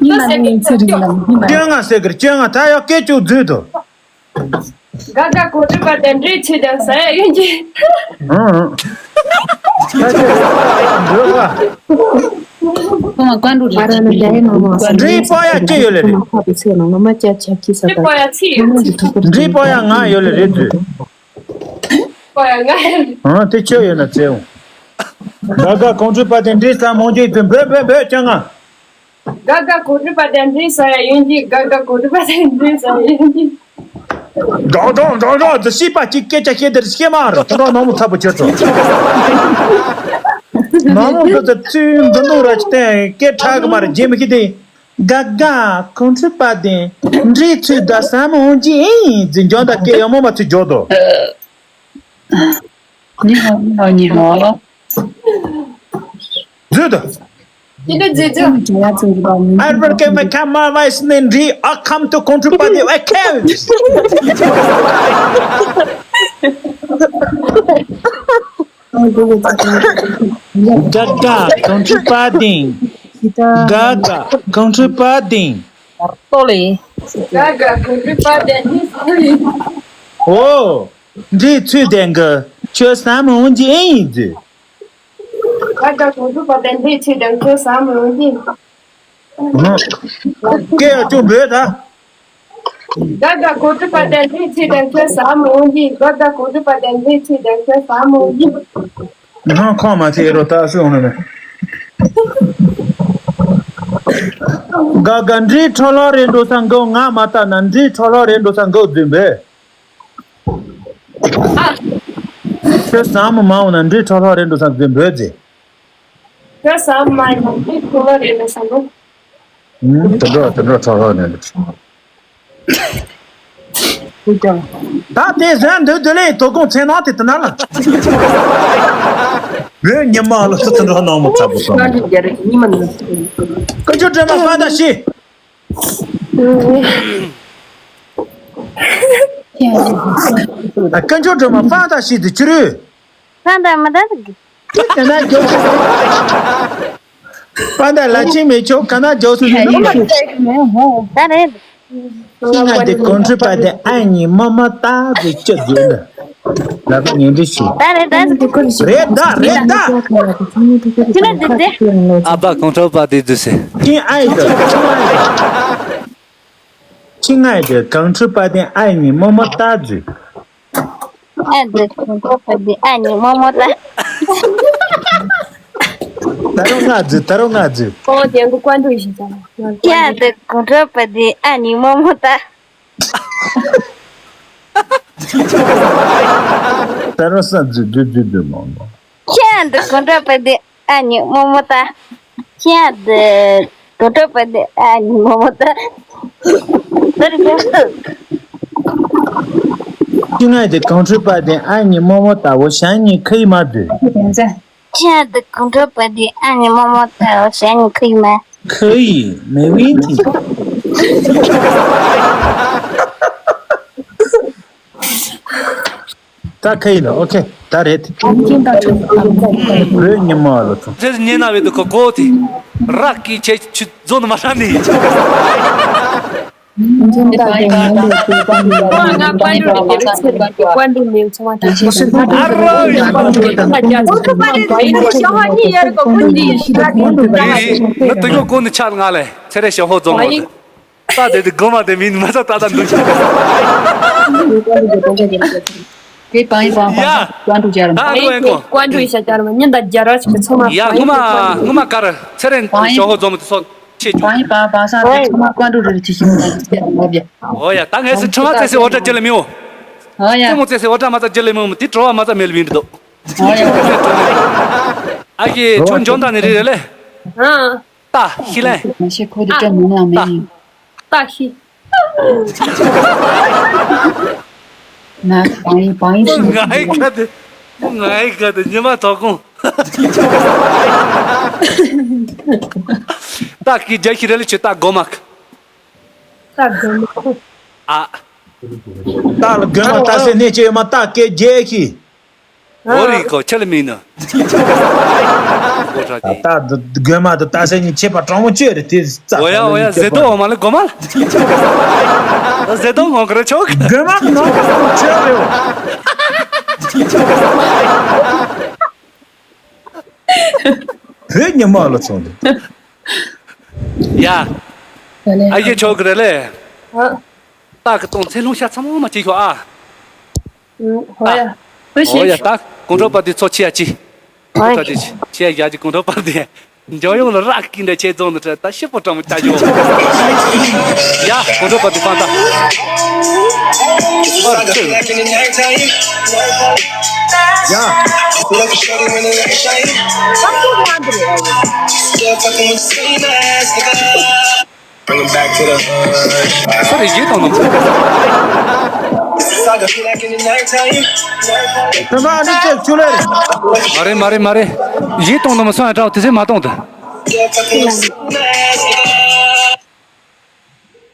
ཉི་མ་ནས་ཚེ་རིང་ལ་ཉི་མ་ནས། སྤྱོད་ངན་ཟེར་གི་རེད། སྤྱོད་ངན་ད་ཡག་སྐད་ཅིག་བརྫུས་འདུག་ག་ག་གོ་སྒྲིག་པ་དེ་འདྲའི་ཆེད་དུ་ཟ་ཡ་ཡོད་ཀྱི། ཨང་། ད་ཁྱེད་འགྲོ་བ། ཁོང་བཀའ་འགྲོ་རེད། འདྲིའི་པོ་ཡ་ཅི་ཡོད་ལེ་རེད། འདྲིའི་པོ་ཡ་ཅི་ཡོད། འདྲིའི་པོ་ཡ་ང་ཡོད་ལེ་རེད་དུས། པོ་ཡ་ང་ཡོད་ལེ། ཨང་དེ་ཁྱོད་ཡོད་ན་བཙལ་འོང་། ག་ག་གོང་ཁྲོས་པ་དེ་འདྲིའི་ཟ་མོ་ཅིག་དུས་འབོད་འབོད་འབོད་ཅང་ང་། ག་ག་གོ་སྒྲིག་པ་དེ་འདྲའི་ཟ་ཡ་ཡོད་ཀྱི། ག་ག་གོ་སྒྲིག་པ་དེ་འདྲའི་ཟ་ཡ་ཡོད་ཀྱི། འགྲོགས་འགྲོགས་འགྲོགས་འགྲོགས་འདི་ཤེས་པ་གཅིག་སྐད་ཆ་བཤད་དེར་ཤེས་མ་རེད། ཁོ་རང་ནང་མོ་ཚ་པོ་ཁྱོད་ཚོ། ནང་མོ་ཁྱོད་ཚོ་ཚུལ་འདི་འདུག་ར་ཅི་སྟེ་སྐད་གྲག་གི་མ་རེད། རྗེས་མི་ཤེས་ཏེ། ག་ག་གོང་ཁྲོས་པ་དེ་འདྲའི་ཚུལ་དང་ཟབ་མོ་འོང་རྒྱུ་ཡིན་ཟེར་འཇོག་ད་སྐད་ཡག་མོ་མ་ཚུལ་འཇོག་དོ། ཉི་ཧོ་ཉི་ཧོ་ཉི་ཧོ། མཛོད། དེ་འདྲ་མཛོད་མཛོད། Albert came and come my wife ནས་འདྲི། I come to contribute the account. ག་ག་contributing. ག་ག་contributing. ཏོ་ལེ། ག་ག་contributing. ཨོ། འདྲིའི་ཚུལ་ལྡན་གྱི་ཁྱོད་ཟ་མི་འོང་གི་ཨེ་ཡིན་ཟེར། ག་ག་གོང་ཁྲོས་པ་དེ་འདྲིའི་ཚུལ་ལྡན་ཁྱོད་ཟ་མི་འོང་གི། སྐད་ཡག་ཅུང་འབོད་ད། ག་ག་གོང་ཁྲོས་པ་དེ་འདྲིའི་ཚུལ་ལྡན་ཁྱོད་ཟ་མི་འོང་གི། ག་ག་གོང་ཁྲོས་པ་དེ་འདྲིའི་ཚུལ་ལྡན་ཁྱོད་ཟ་མི་འོང་གི། ཧང་ཁོང་མ་ཚེ་རོ་ད་སུ་འོང་ནི་མེད། ག་ག་འདྲིའི་འཕྲོ་ལོག་རེད་འགྲོ་ས་འགོ་ང་མ་ལྟ་ན་འདྲིའི་འཕྲོ་ལོག་རེད་འགྲོ་ས་འགོ་རྫུན་པས། ཁྱོད་ཟ་མ་མ་འོང་ན་འདྲིའི་འཕྲོ་ལོག་རེད་འགྲོ་ས་འཛིན་འབོད་ཟེར། ཁྱོད་ཟ་མ་མ་འདྲིའི་འཕྲོ་ལོག་རེད་འགྲོ་ས་འགོ། ཨུམ། དེ་འདྲ་དེ་འདྲ་འཕྲོ་ལོག་རེད་འགྲོ་ས། ད་དེ་ཟན་འདོད་འདོད་ལས་དོ་དགོང་མཚན་ནང་དེ་དེ་ན་ལ། བོད་ཉི་མ་ལ་ཚོ་དེ་འདྲ་ནང་མ་ཚ་པོ་སོང་། ཉི་མ་ནང་། ཀུན་སྤྱོད་སྒྲོལ་མ་ཕ་ད་ཤི། ཨ། དཀོན་མཆོག་སྒྲོལ་མ་ཕ་དང་ཤི་དུ་ཅི་རུ། ཕ་དང་མ་དང་གི། ཁྱོད་ག་ན་རྒྱོབ་སུ། ཕ་དང་ལ་ཆིང་མེ་ཁྱོད་ག་ན་རྒྱོབ་སུ་ནི་ནུ་མ། ད་རེད། ཁྱི་ང་དེ་གོང་ཁྲི་པ་དེ་ཨ་ཉི་མ་མ་ད་དུ་ཅི་དགོས་ན། ལ་ཕ་ངན་འདྲི་ཞུ། ད་རེད་ད། རེད་ད་རེད་ད། ཁྱི་ན་དེ་དེ། ཨ་ཕ་གོང་ཁྲོ་པ་དེ་དུ་སེ། ཁྱི་ཨ་ཡི་ད། ཁྱི་ང་ཡི་ད། ཁྱི་ང་ཡི་ད་གོང་ཁྲི་པ་དེ་ཨ་ཉི་མ་མ་ད་དུ། ཨ་འདི་གོང་ཁྲོ་པ་འདི་ཨ་ཉི་མ་མོ་ད། ད་རུང་ང་འཛུལ། ད་རུང་ང་འཛུལ། ཁོང་དེ་གུ་ཀོན་ཏུ་ཞིག་ཙམ། ཡ་འདི་གོང་ཁྲོ་པ་འདི་ཨ་ཉི་མ་མོ་ད། ད་རུང་ས་འཛུལ་འཛུལ་འཛུལ་འཛུལ་མང་མང་། ཁྱེད་འདི་གོང་ཁྲོ་པ་འདི། ཨ་ནི་རྨོ་མོ་ད། ཁྱེད་ཡང་དེ་དུར་ཁྲོད་པ་དེ་ཨ་ནི་རྨོ་མོ་ད། དེར་ཡོད། ཁྱེད་ཡང་དེ་གངས་ཁྲོད་པ་དེ་ཨ་ནི་རྨོ་མོ་ད་འོ་ཞང་ཉི་ཁི་ཡི་མ་དུ། ཁྱེད་ཡང་དེ་གངས་ཁྲོད་པ་དེ་ཨ་ནི་རྨོ་མོ་ད་འོ་ཞང་ཉི་ཁི་ཡི་མ། ཁི་ཡི་མེ་ཝིན་ཐི། ད་ཁ་ཡིན་ལ་ཨོ་ཁེ་ད་རེད། བོད་ཉི་མ་ལ་ཚོ། ཁྱེད་ཉེ་ན་བས་དུ་ཁོ་གོ་དེ་རག་གི་ཁྱེད་ཆུ་རྫོང་ནས་མ་ཧྲ་ནི་ཡིན། ཨ་རོ་ཡིན། ནི་དུ་ཡོད་གོ་ནི་ཆ་ང་ལས་ཚེ་རེ་ཞོ་ཧོ་རྫོང་ནས། ད་དེ་དེ་དགོ་མ་དེ་མིན་མ་ས་ད་ད་འདུག་ཤག་དེ་བང་ཡི་བང་ཡ། བང་ཀོན་ཀྲུག་ཅར་མ། ད་འགྲོ་ཡང་གོ། ཀོན་ཀྲུག་ཡི་ཤ་ཅར་མ་ཉིན་ད་རྒྱ་ར་ཅིག་ཚང་མ། ཡ་ངུ་མ་ངུ་མ་ཀར་ཚེ་རིང་ཞོ་ཧོ་རྫོང་མ་དེ་སོགས་ཆེ་ཅུ། བང་ཡི་བང་བང་ས་དེ་ཚང་མ་ཀོན་ཀྲུག་རེ་ཅི་ཤི་མ་ད་ཅི་ཅར་མ་བྱ། ཨོ་ཡ་ད་ངས་སི་ཁྲི་མ་ཚེ་སི་འོ་ཏྲ་ཅི་ལ་མི་འོ། ཨོ་ཡ། ཚེ་མོ་ཚེ་སི་འོ་ཏྲ་མ་ཚ་ཅི་ལ་མི་འོ་དེ་གྲོ་བ་མ་ཚ་མེལ་བིན་འདུག་ཨོ་ཡ། ཨ་ཀི་ཆུ་འཇོན་ད་ནི་རེ་རེ་ལེ། ཨ། ཏ་ཤི་ལན། མ་ཤེས་ཁོ་དེ་སྐྲ་མི་ནག་མི་ཡིན། ཏ་ཤི། ན་བང་ཡི་བང་ཡི་ཤི། ང་ཡི་ཁ་དེ། ང་ཡི་ཁ་དེ་ཉི་མ་ཐོག་ཁོང་། ཏ་ཀི་རྒྱ་ཤི་རེ་ལི་ཆུ་ཏ་གོ་མ་ཁ། ཏ་གོ་མ་ཁ། ཨ། ཏ་ལ་གོ་མ་ཏ་སེ་ནེ་ཅེ་མ་ཏ་ཀེ་རྒྱ་ཤི། འོ་རི་ཀོ་ཆེ་ལ་མིན་ནོ། ཨོ་ཁྲ་ཏི། ད་དགོན་མ་དུ་ད་སེ་ཉིན་ཆེ་པ་གྲོང་མོ་ཆོས་རེ་དེ་རྩ་འོ་ཡ་འོ་ཡ་ཟེ་དོ་འོ་མ་ལ་གོ་མ་ལ། ཟེ་དོ་ངོ་ག་རེ་ཆོག་དགོན་མ་ནང་ཆོས་རེ་འོ། བོད་ཉི་མ་ལ་ཚོང་དུ། ཡ། ཨ་ཡེ་ཆོག་གི་རེ་ལེ། ཏག་གི་ཏོང་ཚེ་ལྷུང་ཤ་ཚ་མོ་མ་ཅིག་ཤོག་ཨ། ཨུ། ཧོ་ཡ། ཨོ་ཡ་ད་གོང་ཁྲོ་པ་དེ་ཚོ་ཆེ་ཡ་ཅི། ཧོ་ཡ། ཁྲ་དེ་ཆེ་ཡ་ཡ་ཅི་གོང་ཁྲོ་པ་དེ། འཇོ་ཡོང་ལ་རག་གི་འདྲ་ཆེ་རྫོང་ནི་ཁྲ་ད་ཤི་པོ་གྲང་མོ་ཅ་ཡོ། ཡ་གོང་ཁྲོ་པ་དེ་ཕང་ད། ཨར་ཅི། ཡ། Bring it back to the hood. སོ་རེ་ཡེ་དང་ནམ། དེ་མ་ནི་ཅེ་ཆུ་ལེ། མ་རེད་མ་རེད་མ་རེད། ཡེ་དང་ནམ་སོང་ཡ་དྲག་དེ་ཚེ་མ་གཏོང་དུ།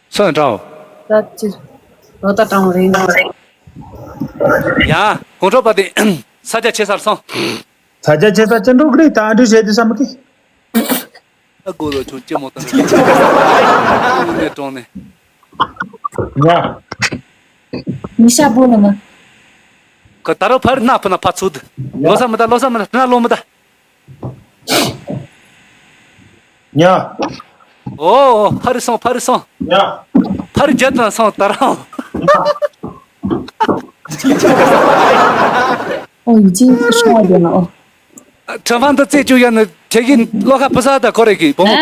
སོང་ཡ་དྲག་ད་ཅི། ལོ་ད་དྲང་རེད། ཡ་གོང་ཁྲོ་པ་དེ་ས་ཆ་ཆེ་སར་སོང་། ས་ཆ་ཆེ་ས་ཅི་འགྲོ་གི་རེད་ད་ཨ་འདྲུ་བྱས་དུས་ས་མི་ཁི། ཨ་དགོ་ལོ་ཆུང་ཅེ་མོ་དང་། ནས་གྲོང་ནས། ཡ། མི་ཤ་བོ་ལ་མ། ཁོ་ད་རོ་ཕར་སྣ་ཕུ་ན་ཕ་ཚུད། ལོ་ས་མི་ད་ལོ་ས་མི་ན་སྣ་ལོ་མི་ད། ཡ། ཨོ་ཨོ་ཕ་རི་སོང་ཕ་རི་སོང་། ཡ། ཕ་རི་རྒྱ་དང་སོང་ད་རང་། ཨོ་ཡི་ཅི་ཤོ་བ་དེ་ན་ཨོ། ཁྲི་ཕང་དུ་རྩེ་བཅུག་ཡ་ནི་ཁྱེད་ཀྱི་བློ་ཁ་བུ་ས་ད་ཁོ་རེ་གི་བུ་མོ་གི།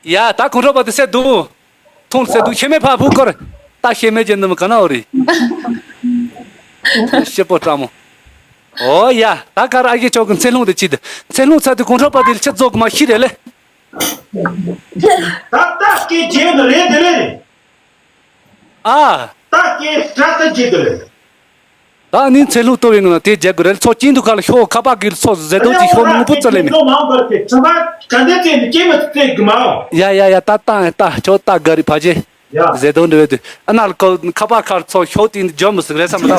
ཡ་ད་གོང་ཁྲོ་པ་དུ་སེ་འདུག་མཐོང་སེ་འདུག་ཤེས་མེད་ཕ་བུ་ཁོར་ད་ཤེས་མེད་ཀྱི་འདི་མི་ག་ན་འོ་རེད། ཤེས་པོ་སྤྲང་མོ། ཨོ་ཡ་ད་གར་ཨ་ཡེ་ཆོག་གི་ཚེ་ལྷུང་དུ་ཅི་དུ་ཚེ་ལྷུང་ཚ་དུ་གོང་ཁྲོ་པ་དུ་ལ་ཆ་རྫོགས་མ་ཤི་རེ་ལེ། ད་ལྟ་སྐད་རྒྱན་དུ་རེད་དེ་ལེ། ཨ། ད་སྐད་སྒྲ་ལྟ་བྱེད་དུ་རེད། ད་ནི་ཚེ་ལྷུང་ལྟོ་བའི་ངང་དེ་རྒྱལ་དགོས་རེད་ཚོ་ཀྱིན་དུ་ཁ་ལ་ཤོ་ཁ་པ་གི་ཚོ་ཟེ་དོ་ཅི་ཤོ་ནུ་མོ་བུ་ཙ་ལེ་མེ། ཡ་ཡ་ཡ་ད་ད་ད་ཁྱོ་ད་ག་རི་ཕ་ཇེ། ཡ། ཟེ་དོ་འདྲི་བའི་དུས་ཨ་ན་ལ་ཁ་པ་ཁ་ཚོ་ཤོ་ཏིན་ཇོ་མི་སི་རེད་བསམ་ད།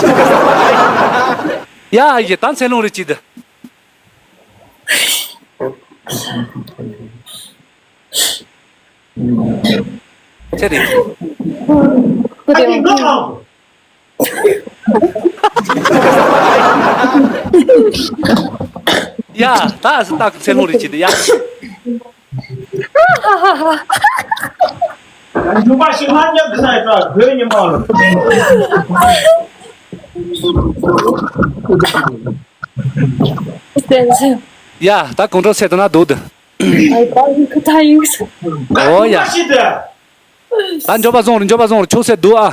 ཡ་ཡ་ད་ཚེ་ལྷུང་རེ་ཅི་དུ། ཆེ་རེད། ཡ་ད་ཨ་སི་ཏག་ཚེ་ལྷུང་རེ་ཅི་དུ་ཡ། ཡུམ་པ་ཤི་ལྷ་ཉག་གི་ས་ཡི་བོད་ཉི་མ་ལ། ཡ་ད་གོང་ཁྲོ་སེ་དུ་ན་འདུག་དུ། ཨོ་ཡ། ད་འཇོ་པ་བཟུང་རུ་འཇོ་པ་བཟུང་རུ་ཆུ་སེ་འདུག་ཨ།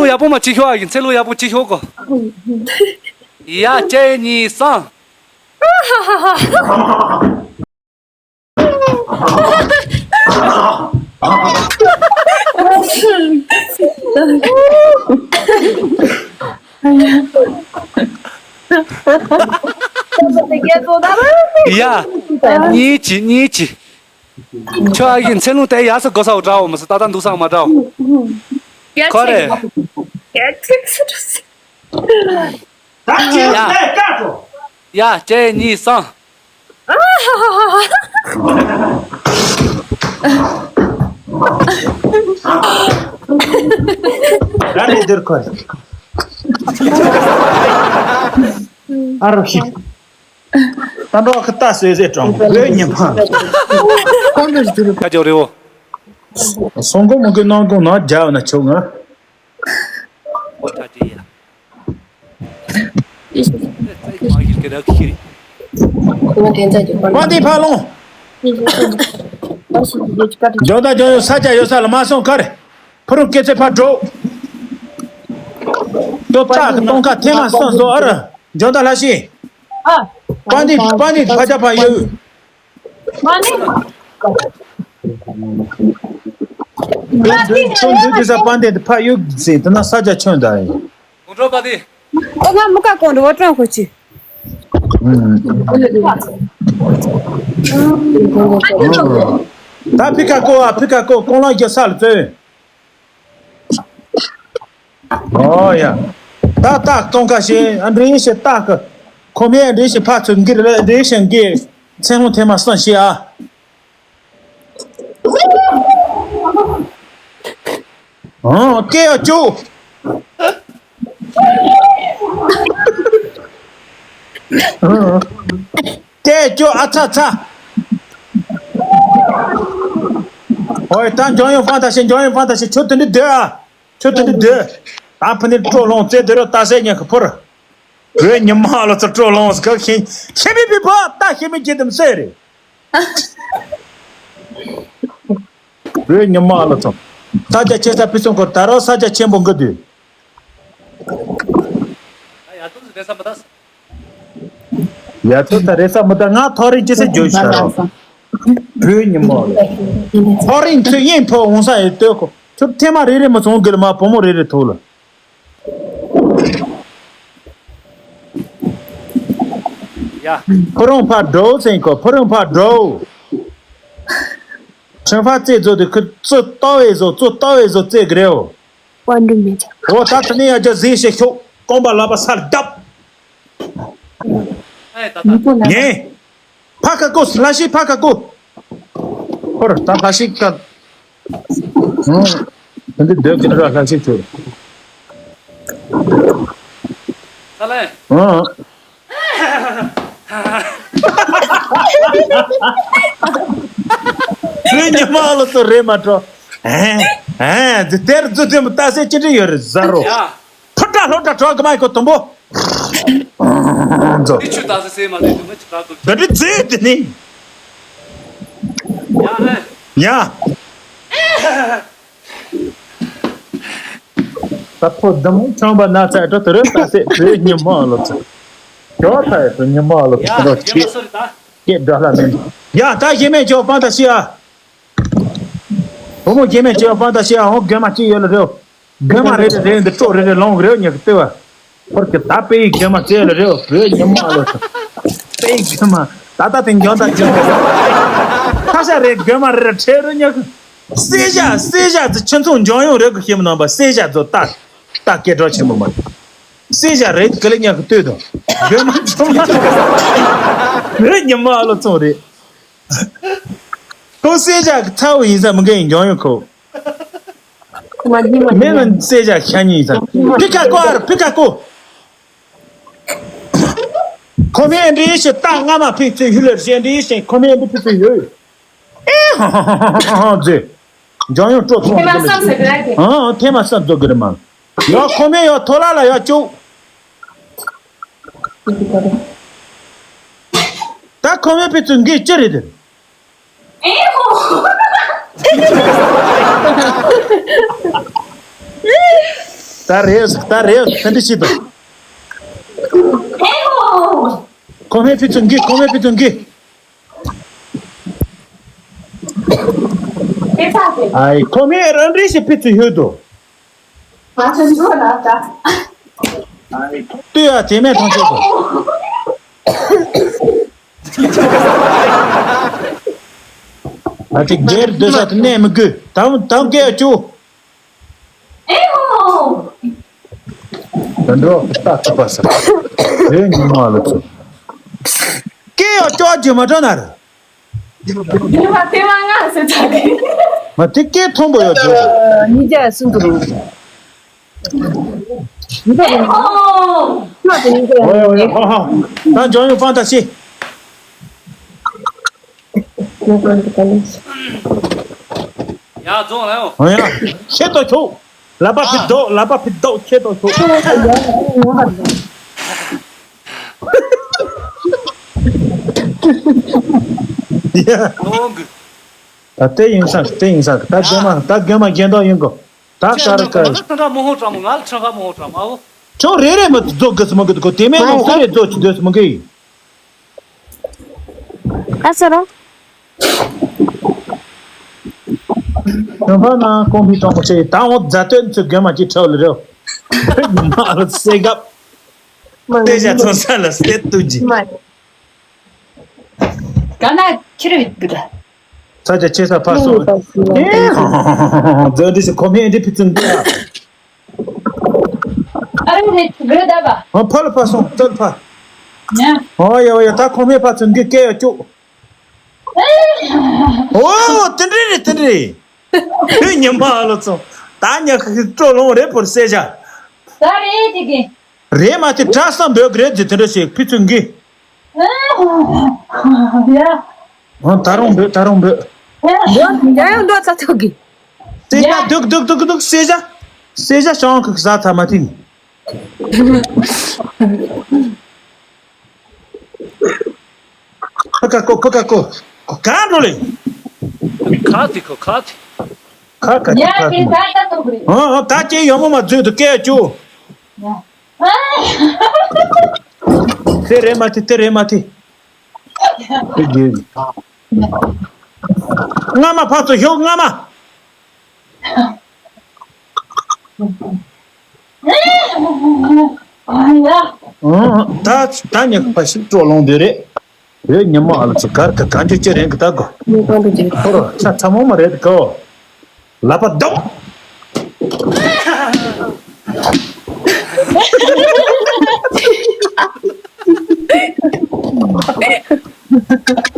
ལུགས་ཡག་པོ་མ་ཅིག་ཤོག་ཨ་ཡིན། ཚེ་ལུགས་ཡག་པོ་ཅིག་ཤོག་གོ། ཡ་གཅིག་གཉིས་གསུམ། ཡ། གཉིས་ཀྱི་གཉིས་ཀྱི། ཁྱོད་ཨ་ཡིན་ཚེ་ལུང་དེ་ཡག་སོ་དགོས་སའོ་འདྲའོ་མི་སྲིད་ཏག་ཏག་འདུག་སའོ་མ་འདྲའོ། ཁོ་རེ། ད་ཁྱེད་ཡ། ལས་ཀ་འགྲོ། ཡ་གཅིག་གཉིས་གསུམ། ད་ནི་འདིར་ཁོ་རེ། ཨ་རོ་ཤི། ད་འགྲོ་ཁ་ལྟ་སོས་སེ་གྲོང་བོད་ཉི་མ། ཁ་ཅོ་རེ་བོ། སོང་གོ་མོ་གི་ནང་གོ་ན་རྒྱ་ན་ཆོག་ང་། ཨོ་ད་དེ་ཡ། དཔལ་ལྡན་ཕ་ལོང་། ཇོ་ད་ཇོ་ཡོ་ས་ཆ་ཡོད་ས་ལ་མ་སོང་ཁར། ཕུ་རུ་སྐེ་ཚེ་ཕ་འགྲོ། ཏོ་ཏྲ་གི་སྟོང་ཁ་ཐེ་མ་སོན་སོ་ཨར། ཇོ་ད་ལ་ཤི། ཨ། པ་ནི་པ་ནི་ཕ་ཅ་ཕ་ཡོད། མ་ནི། ཁྱོད་འདུག་དེ་ས་པ་འདི་ཕ་ཡུག་ཟེར་དེ་ན་ས་ཆ་ཁྱོད་ད་ཡིན། གོང་དྲོ་པ་དེ། ཨོ་ང་མུ་ཀ་གོང་དུ་འོ་ཀྲང་ཁོ་ཆི། ད་ཕི་ཀ་ཀོ་ཨ་ཕི་ཀ་ཀོ་ཀོང་ལ་རྒྱ་ས་ལ་བཙོན། ཨོ་ཡ། ད་ཏག་སྟོང་ཁ་ཤས་ཨ་འདྲེ་ཤེ་ཏག་གི། ཁོ་མོས་ཨ་འདྲེ་ཤེ་ཕ་ཚོད་འགིར་ལ་ཨ་འདྲེ་ཤེ་འགིར། ཚེ་ཧོང་ཐེ་མ་སང་ཤེ་ཨ། ཨོ་སྐད་ཡ་ཅུ། ཨོ། སྐད་ཅོ་ཨ་ཚ་ཚ། ཨོའི་ད་འཇོན་ཡོང་ཧྥང་ད་ཤེ་འཇོན་ཡོང་ཧྥང་ད་ཤེ་ཁྱོད་དེ་འདྲི་སྡོད་ཨ། ཁྱོད་དེ་འདྲི་སྡོད། ད་ཕ་ནི་སྤྲོ་ལོང་རྩེ་སྡོད་རོ་ད་སེ་ཉག་གི་ཕུར། བོད་ཉི་མ་ལ་ཚ་སྤྲོ་ལོང་སྐབས་ཤིང་ཤེ་མི་བི་བ་ད་ཤེ་མི་ཇི་དམ་སེ་རེད། བོད་ཉི་མ་ལ་ཚ། ས་ཆ་ཆེ་ས་ཕི་སོང་གོ་ད་རོ་ས་ཆ་ཆེན་པོ་འགི་དུས། ཡ་ཐུབ་སུ་རེ་ས་མི་ད། ཡ་ཐུབ་ད་རེ་ས་མི་ད་ང་ཐོ་རེ་ཅི་སེ་འཇོ་ཤ་རོ། བོད་ཉི་མ་ལ། ཐོ་རེ་ཚུ་ཡིན་ཕོ་འོང་ས་ཡི་ལྟོས་གོ་ཁྱོད་ཐེ་མ་རེ་རེ་མི་ཚོང་གི་ལ་མ་བུ་མོ་རེ་རེ་ཐུག་ལ། ཡ། ཕུ་རུང་ཕ་འགྲོ་ཟེར་གོ་ཕུ་རུང་ཕ་འགྲོ། ཁྲེན་ཧྥ་རྩེ་རྫོ་དེ་ཁུ་རྩོ་ལྟ་བའི་བཟོ་རྩོ་ལྟ་བའི་བཟོ་རྩེ་གི་རེའོ། པ་འདི་མེད་ཅག་ཨོ་ད་དེ་ནས་ཡ་རྒྱ་ཟིན་ཞེ་ཤོག་རྐང་པ་ལག་པ་སར་བརྡབ། ཨེ་ད་ད། ངས། ཕ་ཁ་ཀོ་ལ་ཤི་ཕ་ཁ་ཀོ། ཧོར་ད་ལ་ཤི་ཀ། ཨོ། འདི་སྡོད་ཀྱི་ར་ལ་ཤི་ཆུ། ས་ལེ། ཨོ། བོད་ཉི་མ་ལོ་ཚོ་རེད་མ་འགྲོ། ཨེ། ཨེ། འདི་དེར་རྫུ་དེ་མོ་ལྟ་སེ་ཅི་འདྲ་ཡོད་རེད་ཟ་རོ། ཡ། ཕུ་ཏྲ་ལྷོ་ཏྲ་གྲོགས་ཀྱི་མ་ཡི་གོ་དུམ་བུ། ཛོ། འདི་ཆུ་ད་སེ་སེ་མ་ལེ་དུ་མ་ཆུ་ད་དུ། ད་འདི་རྫས་དེ་ནི། ཡ་ཨེ། ཡ། ད་ཕོ་དུམ་བུ་ཆང་པ་ན་ཚ་ཏྲ་དུ་རུ་ད་སེ་བོད་ཉི་མ་ལོ་ཚ། ཡོ་ཐ་ཡ་དུ་ཉི་མ་ལོ་ཡ་ཚ་ཡ་ཁྱེད་མ་སོ་རི་ད། ཁྱེད་འདྲ་ལ་མིན། ཡ་ད་ཡེ་མེད་ཅོ་པ་ད་ཤི་ཡ། བུ་མོ་ཡེ་མེད་ཅོ་པ་ད་ཤི་ཡ་འོ་རྒན་མ་ཅི་ཡོད་ལ་རེད། རྒན་མ་རེ་རེ་རེ་འདི་ཀྲོ་རེ་རེ་ལོང་རེ་ཉག་ལྟེ་བ། ཧོར་གི་ད་དཔེ་ཡི་རྒན་མ་རྩེ་ལ་རེ་བོད་ཉི་མ་ལོ། དཔེ་ཡི་རྒན་མ་ད་ད་དེ་འཇོན་ད་འཇོན་ད། ཁ་ཤ་རེ་རྒན་མ་རེ་རེ་ཁྲེ་རུ་ཉག་སེ་ཞ་སེ་ཞ་ཙི་ཁྱོད་ཚོ་འཇོན་ཡོང་རེ་གི་ཤེས་མི་ནང་པ་སེ་ཞ་ཙོ་ད་ད་སྐད་གྲོགས་ཆེན་པོ་མ། གསེར་ཞྭ་རེད་ག་ལེ་ཉག་གི་ལྟོས་དང་། རྒྱུ་མ་ཚོང་རེད། ཉི་མ་ཨ་ལོ་ཚོང་རེད། ཁོ་གསེར་ཞྭ་གི་ཚ་བོ་ཡིན་ས་མི་འགན་ཡིན་འཇོང་ཡོད་ཁོ། མ་ཉི་མ་མེ་ལ་གསེར་ཞྭ་ཤ་ཉིན་ཡིན་ས། ཕི་ཁ་ཀོ་ཨར་ཕི་ཁ་ཀོ། ཁོ་མེ་འདྲི་ཞེ་ཏག་སྔ་མ་ཕིག་ཚོས་ཧུ་ལེར་ཞེ་འདྲི་ཞེ་ཁོ་མེ་འདྲི་ཕིག་ཚོས་ཡོད། ཨེ་ཧ་ཧ་ཧ་ཧ་ཧ་ཛེ། འཇང་ཡོང་སྤྲོ་ཚོང་ཐེ་མ་སམ་ཟེར་གི་ར་ཀེ། ཨང་ཐེ་མ་སམ་ཛོ་གི་རེ་མ། ཡ་ཁོ་མེ་ཡ་ཐོ་ལ་ལ་ཡ་ཅུ། ད་ཁོ་མེ་ཕིག་ཚོས་འགི་ཅི་རེད་དེ། ཨེ་ཧོ། ད་རེས་ད་རེས་ཕན་འདི་ཤི་དང་། ཨེ་ཧོ། ཁོ་མེ་ཕིག་ཚོས་འགི་ཁོ་མེ་ཕིག་ཚོས་འགི། ཨའི་ཁོ་མེ་རང་རེ་ཞིག་ཕི་ཚུ་ཡོད་དོ། ལྟོས་ཡ་དེ་མེད་ཐོང་ཆོག་གོ། ཨ་ཏི་སྒེར་སྡོད་ས་དེ་གནས་མི་དགོས། དམ་དམ་སྐད་ཡ་ཅུ། ཨེ་ཧོ། དོན་འགྲོ་ལྟ་ཐུབ་པ་ཟེར། དེ་ཉིན་མ་ལ་ཚུ། སྐད་ཡང་ཅོག་ཅིག་མ་འགྲོ་ན་རེད། ཉི་མ་དེ་མ་ང་ཟེར་ཚ་གི། མ་དེ་སྐད་མཐོན་པོ་ཡོད་འགྲོ། ཉིས་བརྒྱ་སུམ་དུ་རུང་། ཨེ་ཧོ། ཉི་མ་དེ་ཉིས་བརྒྱ། ཨོ་ཡ་ཨོ་ཡ་ཧ་ཧ། ད་འཇོན་ཡོང་ཕང་ད་ཤི། ཡ་རྫོང་ལ་ཡོང་། ཨོ་ཡ། ཤེས་ཏོ་ཁྱོད། ལ་པ་ཕི་དོ་ལ་པ་ཕི་དོ་ཁྱེད་དོ་ཁྱོད། ཡ། ལོང་གི། ད་དེ་ཡིན་ས་དེ་ཡིན་ས་ད་རྒན་མ་ད་རྒན་མ་རྒན་དོ་ཡིན་གོ། ད་ཁྱེད་ཀར་ཀ། ང་ལ་ཁྲང་ཁ་མོ་ཧོ་ཀྲང་མོ་ང་ལ་ཁྲང་ཁ་མོ་ཧོ་ཀྲང་མ་འོ། ཁྱོད་རེ་རེ་མ་རྫོགས་གི་སི་མ་གི་གོ་དེ་མེད་ནོ་སུ་རེ་རྫོགས་ཀྱི་འདོད་སི་མ་གི། ཨ་ས་རོ། ཁྱོད་ཕ་ན་ཀོང་ཕི་ཀྲོང་ཁོ་ཆེ་ད་འོ་རྫ་སྟོན་ཚུ་རྒན་མ་ཅིག་ཁྲའོ་ལ་རེའོ། མ་རུ་སེ་གབ། ཏེ་ཞ་ཚོང་ས་ལ་སེ་ཏུ་ཇི། ག་ན་ཁྱེར་བའི་དུ་ད། ས་ཆ་ཆེ་ས་ཕར་སོང་། ཨེ། རྫ་འདི་སི་ཁོ་མེ་འདི་ཕི་ཚུན་འདི་ཨ། ཨ་རེ་རེ་རེ་ད་བ། ཨ་ཕར་ལ་ཕར་སོང་ཙལ་ཕར། ཉ། ཨོ་ཡ་ཨོ་ཡ་ད་ཁོ་མེ་ཕར་ཚུན་འདི་སྐད་ཡ་ཅུག་ཨོ་དེ་འདྲ་རེད་དེ་འདྲ་རེད། ཁྱོད་ཉི་མ་ཨ་ལོ་ཚོ། ད་ཉ་ཁ་ཁི་སྤྲོ་ལོང་རེད་པོར་སེ་ཞ། ད་རེད་དེ་གི། རེད་མ་དེ་དྲ་སང་འབོད་གི་རེད་ཟེར་དེ་འདྲ་ཞིག་ཕི་ཚུན་གི། ཡ། ཨ་ད་རུང་འབོད་ད་རུང་འབོད། ཡ་ཡང་འགྲོ་ཚ་ཚོད་གི། སེ་ཞ་ཡ། སྡུག་སྡུག་སྡུག་སྡུག་སེ་ཞ། སེ་ཞ་ཤང་ཁུག་ཟ་ཚ་མ་ཐིང་། ཁ་ཁ་ཀོ་ཁ་ཁ་ཀོ། ཁོ་གང་འགྲོ་ལེ། ཁ་ཐི་ཁོ་ཁ་ཐི། ཁ་ཁ་ཐི་ཉ་ཁ་ཐི། ད་ད་ཏོ་རེད། ཨ་ཨ་ད་ཅེ་ཡོ་མོ་མ་ཛུ་དུ་ཀེ་ཅུ། ཉ། དེ་རེད་མ་ཐི་དེ་རེད་མ་ཐི། དེ་རྒྱལ་གི། སྔ་མ་ཕར་ཚུར་ཤོག་སྔ་མ། ཨང་། ད་ད་ཉག་པ་ཞིག་སྤྲོ་ལོང་དེ་རེད། བོད་ཉི་མ་ཨ་ལ་ཚོ་གར་ག་གང་ཅི་ཅི་རེད་གི་ད་གོ། ཁོ་རོ་ཆ་ཚ་མོ་མ་རེད་གོ། ལ་པ་རྡོག་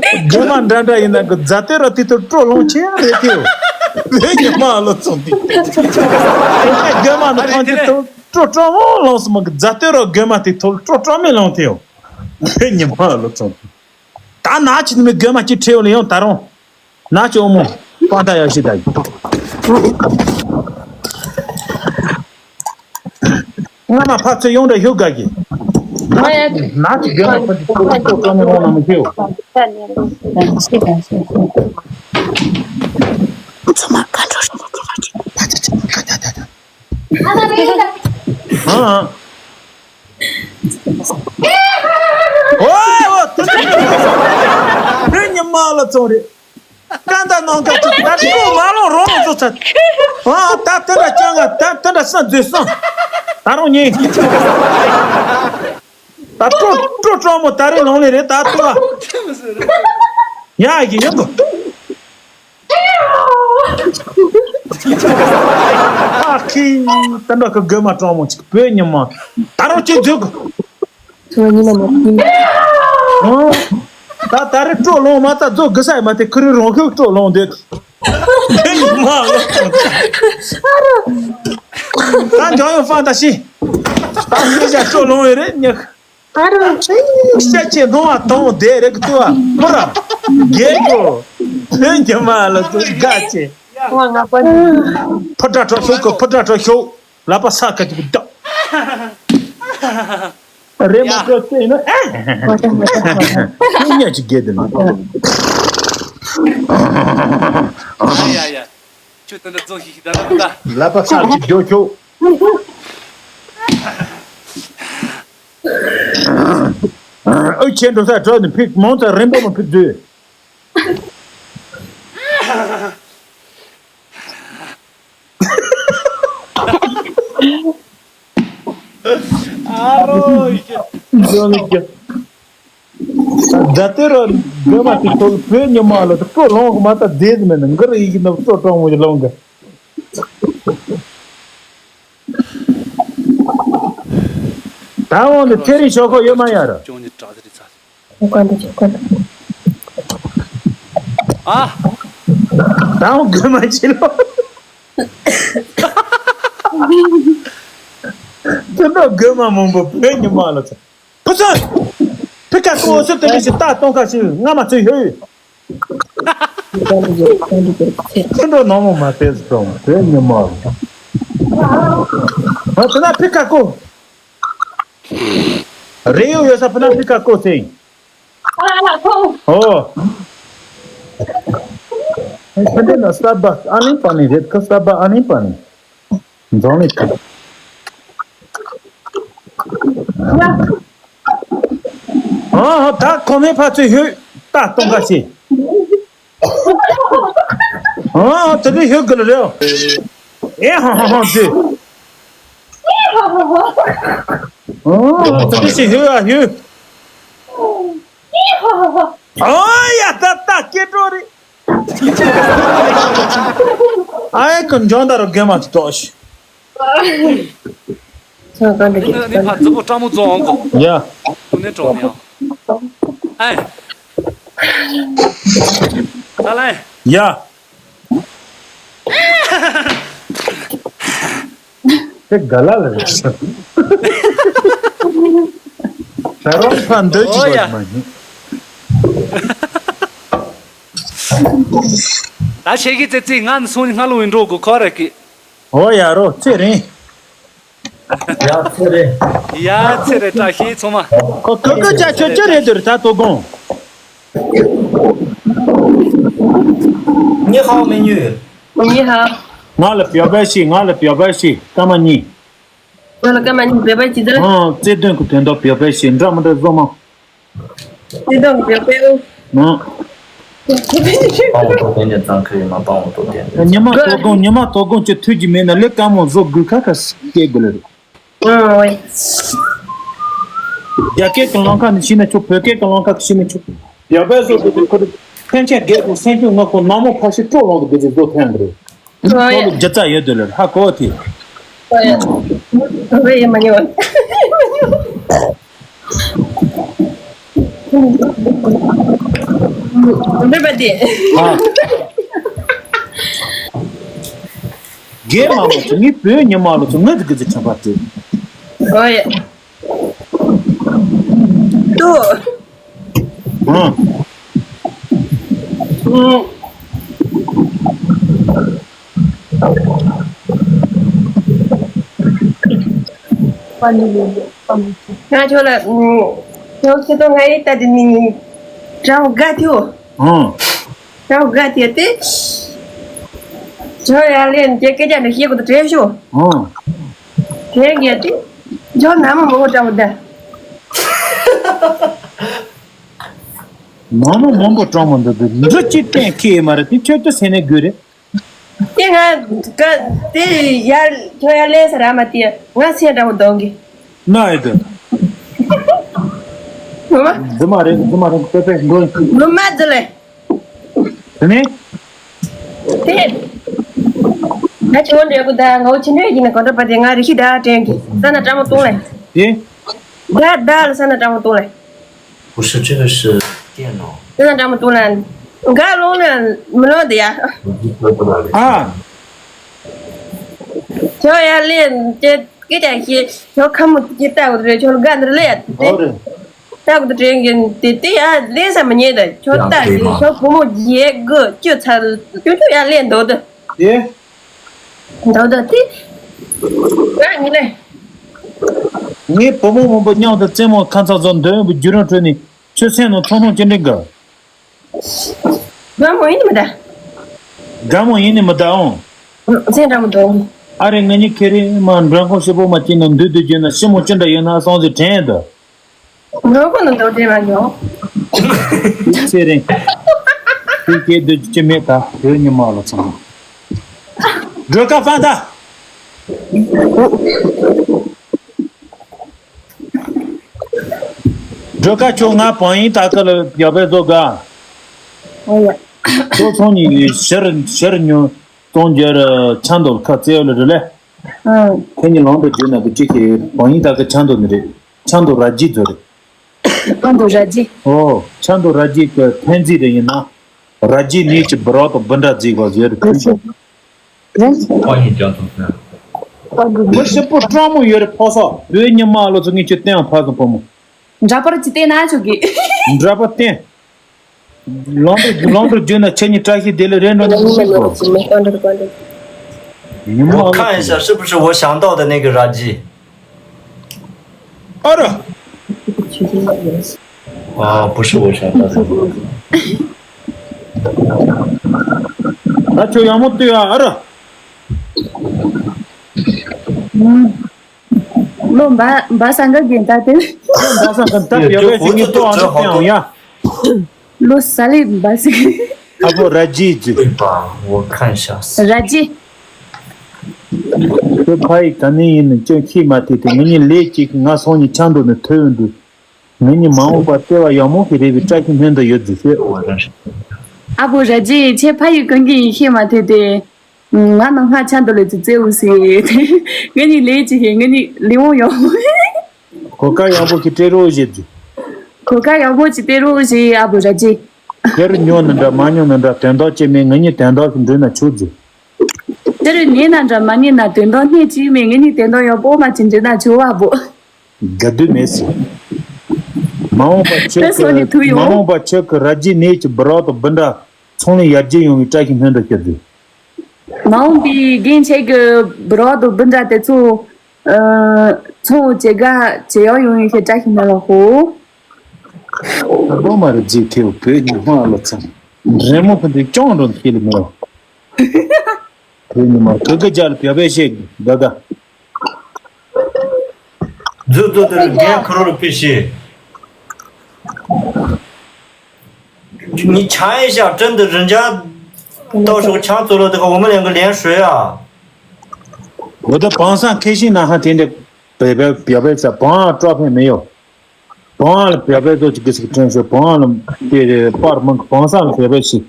རྒྱ་མ་འདྲ་འདྲ་ཡིན་ན་གི་རྫ་སྟོད་ར་དེ་ཐོག་སྤྲོ་ལོང་ཆེ་རེད་དེ། བོད་ཉི་མ་ཨ་ལ་ཚོ་འདི། རྒྱ་མ་ནི་ཁང་ཆེ་ཐོག་སྤྲོ་སྤྲོ་མོ་ལོང་སི་མ་གི་རྫ་སྟོད་ར་རྒྱ་མ་དེ་ཐོག་སྤྲོ་སྤྲོ་མེ་ལོང་དེ་ཡོ། བོད་ཉི་མ་ཨ་ལ་ཚོ་འདི། ད་ན་ཅི་ནི་མི་རྒན་མ་ཅི་ཁྲེའུ་ལ་ཡང་ད་རུང་། ན་ཅི་ཨོ་མོ་པ་ད་ཡ་ཤི་ད་ཡི། སྔ་མ་ཕ་ཚོ་ཡོང་འདྲ་ཡོད་དགའ་གི། ན་ཅི་རྒན་མ་ཕ་ཅི་ཐོག་ཐོག་ཀ་མི་རོང་ན་མི་ཁེའུ། ཚོ་མ་ག་འགྲོ་རེད། ཨ། ཨོ་ཨོ། དེ་ཉི་མ་ལ་བཙོང་རེད། ཀ་འདའ་ནང་ཀ་ཅིག་ད་ཁོ་མ་ལོང་རོང་ལ་བཙོ་ཚར། ཨ་ད་དེ་འདྲ་ཅང་ང་ད་དེ་འདྲ་སང་མཛོད་སང་། ད་རུང་ཉེ། ད་སྤྲོ་སྤྲོ་སྤྲོ་མོ་ད་རེ་ལོང་ལེ་རེད་ད་ལྟོས་ཨ། ཡ་ཡི་ཡོང་གོ། ཨ་ ཁི། ད་འདྲ་གི་རྒན་མ་གྲོགས་མོ་ཅིག་བོད་ཉི་མ། ད་རུང་ཅིག་འཛུལ་གི། ཚོ་ཉི་མ་ནས་ཉི་མ། ཨོ། ད་ད་རེས་སྤྲོ་ལོང་མ་ད་རྫོགས་གི་ས་ཡི་མ་དེ་ཁི་རི་རོང་ཁི་སྤྲོ་ལོང་དེ། བོད་ཉི་མ་ལ། ད་འཇང་ཡོང་ཧྥང་ད་ཤི། ད་ངེད་ཅག་སྤྲོ་ལོང་ཡོད་རེད་ཉག་ཨ་རོ། ཤ་ཆེ་ནོ་བ་དོང་དེ་རེག་ཏུ་བ་ཁོ་ར། རྒྱལ་གོ། བོད་ཉི་མ་ལ་ཏུ་དགའ་ཆེ། ང་ང་པ་ནི། ཕོ་བྲང་གྲོ་ཤོག་གི་ཕོ་བྲང་གྲོ་ཤོག་ལ་པ་ས་ཁ་ཅིག་བདག་རེ་མ་ཡ། ཁོ་ཚོས་ནི་ཨེ། མ་ཏང་མ་ཏང་མ་ཏང་། ཁྱོད་ཉག་ཅིག་རྒྱལ་དུ་ན། ཡ་ཡ་ཡ། ཁྱོད་དེ་འདྲ་རྫོང་ཞིག་ཞིག་ད་ན་མི་ད། ལ་པ་ས་ཅིག་རྒྱོ་ཁྱོ། ཨོ་ཆེན་འགྲོ་ས་འགྲོ་ནི་ཕིག་མོང་ཚ་རིན་པོ་མ་ཕིག་དུས། ཨ་རོ་ཡེ། འཛོ་ནི་ཀྱ། ད་ལྟ་ར་འདོད་མ་ཐུབ་ཐོག་བོད་ཉི་མ་ལ་ད་སྤྲོ་ལོང་གི་མ་ད་བསྡད་མེད་ན་འགར་ཡི་གི་ནང་སྤྲོ་གྲོང་མོ་ཡི་ལོང་གི། ད་འོང་ནི་ཚེ་རིང་ཞོག་ཁོག་ཡོད་མ་ཡ་ར། ཅུང་ཉི་དྲག་ཟེར་ཚ། ཨ། ད་འོང་དགོས་མ་ཅི་ལོ། དེ་འདྲ་དགོས་མ་མང་པོ་བོད་ཉི་མ་ལ་ཚ། ཕུ་ཚོན། ཕི་ཁ་ཀོ་སི་དེ་ལས་ཞིག་ཏག་སྟོང་ཁ་ཞིག་ང་མ་ཚོས་ཡོད། ཁྱོད་འགྲོ་ནང་མོ་མ་ཟེར་སོང་བོད་ཉི་མ། ང་ཚོ་ན་ཕི་ཁ་ཀོ། རེ་ཡོད་ཡོད་ས་ཕི་ན་ཕི་ཁ་ཀོ་ཟེར། ཨོ། ཕི་འདི་ན་སྟ་བ་ཨ་ནི་པ་ནི་རེད་ཁ་སྟ་བ་ཨ་ནི་པ་ནི། འཛོམས་ལས་ཐུབ། ཨ་ཧ་ད་ཁོ་མེ་ཕ་ཚོས་ཧུད་ད་གཏོང་ག་ཤེས། ཨ་དེ་ནི་ཧུད་གི་ལ་རེད། ཨེ་ཧ་ཧ་ཧ་ཟེ། ཨ་དེ་ནི་ཤི་ཧུད་ཨ་ཧུད། ཨ་ཡ་ད་ད་སྐྱེ་འགྲོ་རེད། ཨའི་ཀུན་འཇོན་ད་རུ་རྒན་མ་ཏོ་ཤི། ཚང་གང་འདྲ་ནི་ནི་ཕ་རྫི་པོ་སྤྲང་མོ་རྫོང་འོང་གོ། ཡ། ཀུན་ནས་གྲོགས་ནི་ཨང་། ཨའི། ད་ལན། ཡ། དེ་ག་ལ་ལ་རེད། ད་རོང་ཕ་འདོད་ཅིག་ཨོ་ཡ། གོ་མ་ཡིན། ད་ཆེ་གི་ཙེ་ཙི་ང་ནི་སོང་ནི་སྔ་ལོ་ཡིན་འགྲོ་གོ་ཁོ་ར་གི། ཨོ་ཡ་རོ་ཚེ་རིང་། ཡ་ཚེ་རིང་། ཡ་ཚེ་རིང་བཀྲ་ཤིས་ཚང་མ། ཁོ་ཁོ་ཁོ་ཅག་ཁྱོད་ཅི་རེད་འདུག་ད་དོ་དགོང་། ཉི་ཧའོ་མི་ཉུ། ཉི་ཧའོ། ང་ལ་བྱ་བ་ཞིག་ང་ལ་བྱ་བ་ཞིག་སྐར་མ་གཉིས། ང་ལ་སྐར་མ་གཉིས་བྱ་བ་ཞིག་ཟེར། ཨང་བརྩེ་དུང་གི་དོན་དག་བྱ་བ་ཞིག་འདྲ་མི་འདྲ་བཟོ་མ། བརྩེ་དུང་གི་བྱ་བ། ཨང་། སྤང་བོ་ཐོག་ཐེན་ཅན་གཙང་ཁ་ཡིན་མ་སྤང་བོ་ཐོག་ཐེན་ཅན། ཉི་མ་དོ་དགོང་ཉི་མ་དོ་དགོང་ཅི་ཐུགས་ཀྱི་མེད་ན་ལས་ཀ་མོ་བཟོ་དགོས་ཁ་ཁ་སྐད་དགོས་ལེ། ཨང་ཝེ། རྒྱ་སྐད་ཀྱི་ལམ་ཁ་ནས་ཤེས་ན་ཆོག་བོད་སྐད་ཀྱི་ལམ་ཁ་ཤེས་ན་ཆོག་ཡ་བལ་སོགས་ཀྱི་ཁོ་རེ་ཕན་ཆད་རྒྱལ་པོ་སེམས་ཅུང་ངག་པོ་ནག་མོ་ཕ་ཤི་སྤྲོ་ལོང་གི་བདེ་བདེ་བཟོ་ཐན་གི་རེད། ཨང་ཝེ། ཁོ་ལ་རྒྱུ་རྩ་ཡོད་དོ་ལེ་ཧ་གོ་ཐི། ཨང་ཝེ་ཡེ་མ་ཉོ། འདི་པ་དེ། ཨ། རྒན་མ་མོ་ཚོ་ངའི་བོད་ཉི་མ་ལོ་ཚོ་ངའི་དུ་གི་ཚེ་ཁྲམ་པ་སྤྲད། ཨོ་ཡ། ཏུ། ཨ། ཨུ། ང་ཁྱོད་ལ་ཁྱོད་ཁྱེད་ཚོ་ང་ཡི་ལྟ་དེ་ནི་དྲང་དགའ་ཐུ། ཨང་། དྲང་དགའ་ཐུ་དེ། ཁྱོད་ཡར་ལེན་དེ་སྐད་ཆ་འདྲ་བཤད་དགོས་དུ་བྲེལ་ཤོག་ཨང་། དེ་གལ་ཏེ། ཁྱོད་ནམ་མང་པོ་དྲང་པོ་ད། ནམ་མང་པོ་དྲང་པོ་འདི་འདི་འདི་ཅི་གཏན་འཁེལ་མ་རེད་དེ་ཁྱོད་ཚོ་སེམས་ནས་དགོས་རེད། དེ་ང་ག་དེ་ཡར་ཁྱོད་ཡར་ལེན་ས་ར་མ་དེ་ང་སེམས་དྲང་པོ་གཏོང་གི། ན་ཨེ་དེ། ངོ་མ། རྫུན་མ་རེད་རྫུན་མ་རེད་པེ་པེ་འགྲོ། ངོ་མ་རྫུན་ལེ། དེ་ནས། དེ། ང་ཆུང་འདྲེ་གུ་ད་ང་འུ་ཆེ་འདྲེ་ཡིན་ན་གོ་འདྲ་པ་དེ་ང་རི་ཤི་ད་དྲན་གི་ས་ན་ཀྲ་མོ་ཏུང་ལེ། ཨེ། ད་ད་ལ་ས་ན་ཀྲ་མོ་ཏུང་ལེ། 不是，这个是电脑。 ས་ན་ཀྲ་མོ་ཏུང་ལེ། འགའ་ལོང་ལེ་མི་ལོང་དེ་ཡ། ཨ། ཁྱོད་ཡ་ལེན་ཅེ་སྐད་ཆ་ཤེས་ཁྱོད་ཁ་མོ་ཅེ་ལྟ་གོ་རེ་ཁྱོད་དགའ་འདིར་ལེ་ཡ་དེ། ཨོ་རེད། ལྟ་གོ་དྲན་གི་དེ་དེ་ཡ་ལེན་ས་མི་ཉན་ད་ཁྱོད་ལྟ་གི་ཁྱོད་བུ་མོ་ཡེ་གི་ཁྱོད་ཚ་ཁྱོད་ཁྱོད་ཡ་ལེན་འདོད་དེ། ཨེ། འདོད་ད་དེ། ང་ཉིད་ལས། ངའི་བུ་མོ་མང་པོ་མཉམ་དུ་རྩེད་མོ་ཁ་མཚར་བཟོ་འདོན་པའི་བརྒྱུད་རིམ་ཁྲོད་ནས་ཁྱོད་སེམས་ནང་ཚོར་སྣང་ཅི་འདྲ་འགའ། དགའ་མོ་ཡིན་ནི་མི་གདའ། དགའ་མོ་ཡིན་ནི་མི་གདའ་འོང་། སེམས་དགའ་མོ་འདུག་ཨ་རེ་ང་གཉིས་ཁེ་རེ་མ་མགྲོན་ཁང་ཞིག་པོ་མ་སྐྱིད་ན་འདུག་འདུག་བརྗོད་ན་ཞི་མོ་ཅི་འདྲ་ཡོད་ན་སོང་ཟིག་དྲན་ཡོད་དོ། ངོ་གོ་ནང་འདུག་དྲན་མ་མྱོང་། ཚེ་རིང་། དེ་སྐད་དུ་ཅི་མེད་ད་བོད་ཉི་མ་ལ་ཚང་། སྒྲོལ་དཀར་ཕན་ད། སྒྲོལ་དཀར་ཁྱོད་ང་བང་ཡིན་ད་ཁ་ལ་ཡག་པའི་བཟོ་དགའ། ཨོ་ཡ། ཁྱོད་ཚོང་ཉིད་ཤར་ཤར་ཉོ་གཏོང་རྒྱུར་ཆང་དོར་ཁ་རྩེ་བ་ལ་རེ་ལས། ཨང་། ཁྱེད་ཉིད་ལོང་དུ་བརྒྱུད་ན་དུ་གཅིག་གིས་བང་ཡིན་ད་ཁ་ཆང་དོར་ནི་རེད། ཆང་དོར་ར་རྒྱས་བཟོ་རེད། ཆང་དོར་ར་རྒྱས། ཨོ། ཆང་དོར་ར་རྒྱས་ཀྱི་ཐན་རྩིས་རེ་ཡིན་ན། ར་རྒྱས་ནས་ཀྱི་སྦི་རག་དང་སྦི་འདྲ་རྫིག་པ་བཟོས་རེད་ཕུལ་བྱུང་། ཁོ་ཡིན་ཀྱང་ཐུབ་ན། མི་ཞིབ་པོ་སྤྲང་མོ་ཡོད་རེད་ཕོ་སོགས་བོད་ཉི་མ་ལོ་ཚོ་ངས་ཁྱོད་བསྟན་ཡང་ཕ་སོང་བུ་མོ། འདྲ་པར་ཅི་བལྟས་ན་ཆོག་གི། འདྲ་པར་བསྟན། ལོང་དུ་ལོང་དུ་བརྒྱུད་ན་ཁྱེད་གཉིས་བཀྲ་ཤིས་བདེ་ལེགས་རེད་འགྲོ་ནས་མི་ཤེས་གོ། ཉི་མ་ལོ་ཚོ་ངས་བསྟན་འདྲ་པར་འདྲ། ཉི་མ་ལོ་ཚོ། 我看一下是不是我想到的那个垃圾。 ཨ་ར། 啊，不是我想到的。 ད་ཁྱོད་ཡག་མོ་ལྟོས་ཨ་ཨ་ར། ལོ་འབའ་འབའ་ས་འགའ་རྒན་ད་དེ། ལོ་འབའ་ས་འགའ་ད་བེ་བེ་ཞིག་ངས་ལྟོས་ཨ་འདི་སྟེང་ཡ། ལོ་ས་ལེ་འབའ་ས། ཨ་ཕོ་ར་ཇི་ཇི། 对吧？我看一下。 ར་ཇི། ཁྱོད་ཕ་ཡི་ག་ནས་ཡིན་ནི་ཁྱོད་ཁྱི་མ་དེ་དེ་ངེད་གཉིས་ལས་ཅིག་ང་སོང་ནས་ཆང་འདོད་ནས་ཐོས་འདུག་ངེད་གཉིས་མ་འོངས་པར་བརྩེ་བ་ཡག་མོ་ཞིག་རེད་པའི་བཀྲ་ཤིས་སྨོན་འདུན་ཡོད་ཟེར་ཤོད། ཨ་བོ་ར་ཇི་ཁྱེད་ཕ་ཡུལ་གང་གི་ཡིན་ཤེས་མ་ཐུབ་དེ། ང་ནང་ང་ཆ་འདོད་ལས་ཙི་ཙེ་འུ་སི། ངེད་གཉིས་ལས་ཅི་ཤེས་ངེད་གཉིས་ལས་འོང་ཡོང་། གོ་སྐབས་ཡག་པོ་ཞིག་སྤྲད་རོགས་བྱེད་དུ། གོ་སྐབས་ཡག་པོ་ཞིག་སྤྲད་རོགས་བྱེད་ཨ་བོ་ར་ཇི། དེ་རུ་ཉོ་ན་འདྲ་མ་ཉོ་ན་འདྲ་དོན་དག་ཅི་མེད་ངེད་གཉིས་དོན་དག་ཞིག་འགྲུལ་ན་ཆོག་ཟེར། དེ་རུ་ཉན་ན་འདྲ་མ་ཉན་ན་དོན་དག་སྣེ་གཅིག་མེད་ངེད་གཉིས་དོན་དག་ཡག་པོ་མ་ཅིག་འགྲུལ་ན་ཆོག་ཨ་བོ། དགའ་སྡུག་མེད་ཟེར། མ་འོངས་པ་ཁྱོད་ཀྱི་མ་འོངས་པ་ཁྱོད་ཀྱི་ར་རྒྱའི་གནས་ཀྱི་སྦི་རག་དང་སྦི་འདྲ་ཚོང་ལས་ཡར་རྒྱས་ཡོང་བའི་བཀྲ་ཤིས་སྨོན་འདུན་ཞུ་ཟེར། མ་འོངས་པའི་རྒན་ཁྱེད་ཀྱི་སྦི་རག་དང་སྦི་འདྲ་དེ་ཚོ་ཚོང་བྱེད་དགའ་བྱེད་ཡག་ཡོང་བའི་བཀྲ་ཤིས་སྨོན་ལམ་ཧོ། ཨ་ལོ་མ་རེད་རྗེས་ཁེའུ་བོད་ཉི་མ་ལ་ཚང་རེ་མོ་ཁོ་འདི་ཅོང་འགྲོ་ཁྱེད་ལ་མི་རོ། བོད་ཉི་མ་ག་ག་རྒྱ་ལ་བྱ་བའི་ཤེས་གི་ག་ག། མཛོད་དུ་དེར་རྒན་ཁ་རོ་ལ་ཕེབས་ཤིག 你尝一下，真的，人家到时候抢走了这个，我们两个连谁啊？ 我的榜上开心男孩天天北北表白者榜上照片没有，榜上表白者这个是个真是榜上的八门榜上的表白是。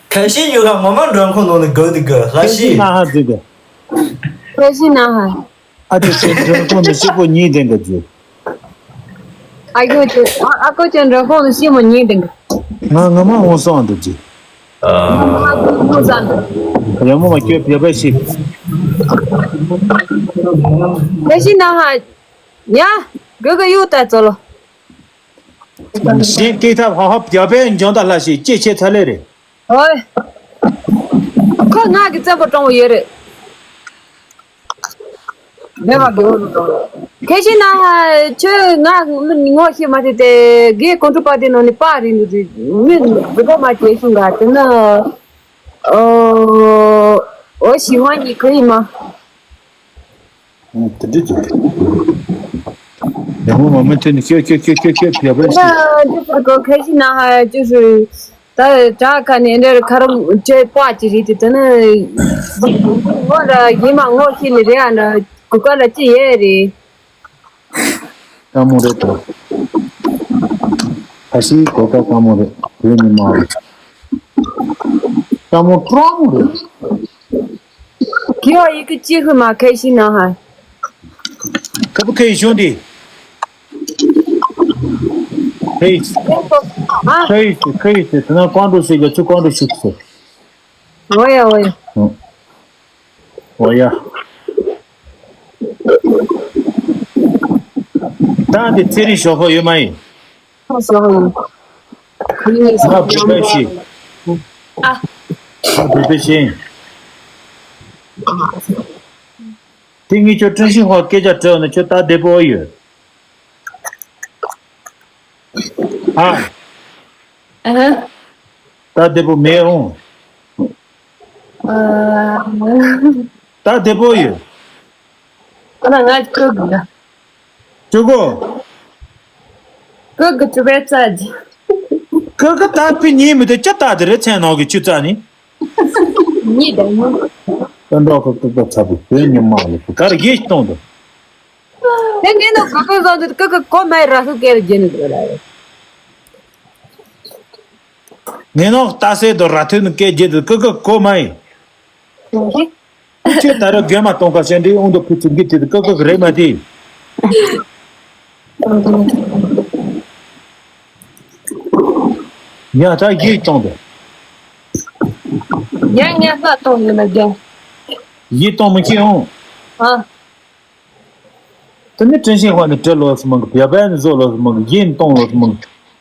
开心就看我们软控中的狗的狗，还是 开心男孩这个。 开心男孩。 ཨ་ཅེ་ཅེ་འགྲོ་ཁོང་དུ་ཤི་པོ་གཉིས་ལྡན་གི་རྒྱུ། ཨ་ཁུ་ཅེ་ཨ་ཨ་ཁུ་ཅེ་འགྲོ་ཁོང་དུ་ཤི་མོ་གཉིས་ལྡན་གི། ང་ང་མ་འོང་སོང་འདུག་རྒྱུ། ང་མ་འོང་སོང་འདུག་རྒྱུ། ཡ་མོ་མ་ཁྱོད་བྱ་བ་ཞིག་ཁ་ཤི་ན་ཧ། ཡ། གི་གི་ཡོད་ད་ཙོ་ལོ། གཞན་སྐད་ཐབས་ཧ་ཧ་བྱ་བའི་འཇོན་ད་ལྷ་ཞིག་ཅེ་ཆེ་ཚ་ལེ་རེད། ཨོའི། ཁོ་ང་གི་བཙན་པོ་སྤྲང་བོ་ཡོད་རེད། མེད་པ་གི་འོ་ལོ་ལོ། ཁྱེད་ཤི་ན་ཁྱོད་ང་མི་ངོ་ཤེས་མ་ཐུབ་དེ་གའི་ཀོང་ཁྲོ་པ་དེ་ནང་ནས་པ་རིང་དུ་དུ་མི་འདི་པོ་མ་བྱེད་ཤིང་ག་དེ་ན་ཨོ་ཨོ་ཞི་ཧོན་གྱི་ཁུ་ཡི་མ། དེ་འདྲ་བྱེད་ཀྱི། ཡང་མོ་མ་མི་ཐོན་ནས་ཤོད་ཤོད་ཤོད་ཤོད་ཤོད་བྱ་བ་ཞིག་འདི་ཚོ་གོ་ཁ་ཤི་ན་ཧ་ཅུ་ཧྲུ། ད་དྲ་ཁ་ནས་འདྲ་ཁ་རུ་ཅེ་པ་ཅི་རེད་དེ་དེ་ནི། ངོ་ར་ཡིན་མ་ངོ་ཤེས་ནི་རེད་ཨ་ན་གུ་ཀ་ལ་ཅི་ཡེ་རེད། དཀའ་མོ་རེད་དོ། ཁ་ཤི་གོ་ཀ་དཀའ་མོ་རེད་བོད་མི་མང་རེད། ཀྲང་མོ་ཀྲང་རེད། 给我一个机会嘛，开心男孩。可不可以，兄弟？可以，啊，可以，可以，等到关注谁就去关注谁。我也，我也。嗯，我也。当然得这里小朋友嘛。 ང་བོད་པ་ཞིག་ང་བོད་པ་ཞིག་དེ་ངས་ཁྱོད་ཀྲིན་ཤིན་ཧྭ་སྐད་ཆ་དྲིས་ན་ཁྱོད་ད་བདེ་པོ་ཡོད། ཨ། ད་བདེ་པོ་མེད་འོང་། ད་བདེ་པོ་ཡོད། ཨ་ན་ང་ཁོ་གི་ན། ཅོ་གོ། ཁོ་གི་ཅུ་བེ་ཙ་ཇི། ཁོ་གི་ད་ཕི་ཉིན་མི་དེ་ཅི་ད་དེ་རེ་ཚན་ནང་གི་ཅུ་ཙ་ནི། ཉི་ད་ཉི། ད་འདྲ་ཁོ་ཁོ་ཁོ་ཚ་པོ་བོད་ཉི་མ་ལ་ཁོ་གར་གེ་གཏོང་དུ། དེ་ངས་ནོ་ཁོ་ཁོ་བཟང་དུ་ཁོ་ཁོ་གོ་མའི་ར་ཧུ་ཀེར་རྒྱན་དུ་ར། ངས་ནོ་ལྟ་སེ་དུ་ར་ཐོས་ནུ་ཀེ་རྒྱན་དུ་ཁོ་ཁོ་གོ་མའི། ཁྱོད་ད་རུང་རྒན་མ་གཏོང་ཁ་ཤས་འདི་དབང་དུ་ཕུ་ཚུགས་འདི་དེ་ཀ་ཀ་རེད་མ་དེ། ཡ་ད་ཡིད་གཏོང་དེ། ཡ་ངས་ལྷ་གཏོང་ཡོད་ན་རྒན། ཡིད་གཏོང་མི་ཤེས་འོང་། ཨ། དེ་ནི་ཀྲིན་ཤིན་ཧྭ་ནི་བྲེལ་ལོས་མང་གི་བྱ་བ་ནི་བཟོ་ལོས་མང་གི་ཡིད་གཏོང་ལོས་མང་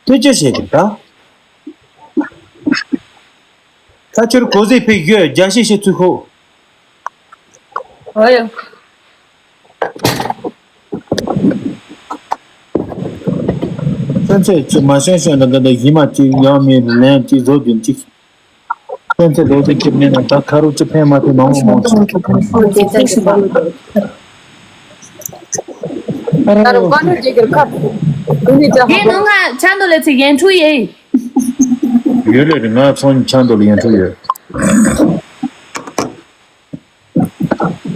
གི་དེ་ཅི་བྱེད་ཀྱི་ད། ད་ཁྱོད་གོ་ཟི་ཕིག་ཡོད་རྒྱ་ཤེས་ཤེས་ཚུལ་ཁོ། ཨོ་ཡ། ཚན་ཚད་ཅི་མ་ཤོང་ཤོང་ན་འདི་འདྲ་ཡིན་མ་ཅིག་ཡང་མིན་ལན་ཅིག་བཟོ་རྒྱུན་ཅིག་ཚན་ཚད་ལོ་ཟིག་ཁྱེར་མེད་ན་ད་ཁ་རུ་ཅི་ཕན་མ་ཐེ་མང་མང་ཅིག་ད་རུང་བཀའ་འདྲི་རྒྱག་གི་ཁ་ཁུ་ནི་ཅག་ཡིན་ནོ་ང་ཆ་འདོ་ལེ་ཚེ་ཡན་ཁྲུ་ཡེ། ཡོད་ལེ་རེད། ང་ཚོང་ཆ་འདོ་ལེ་ཡན་ཁྲུ་ཡོད།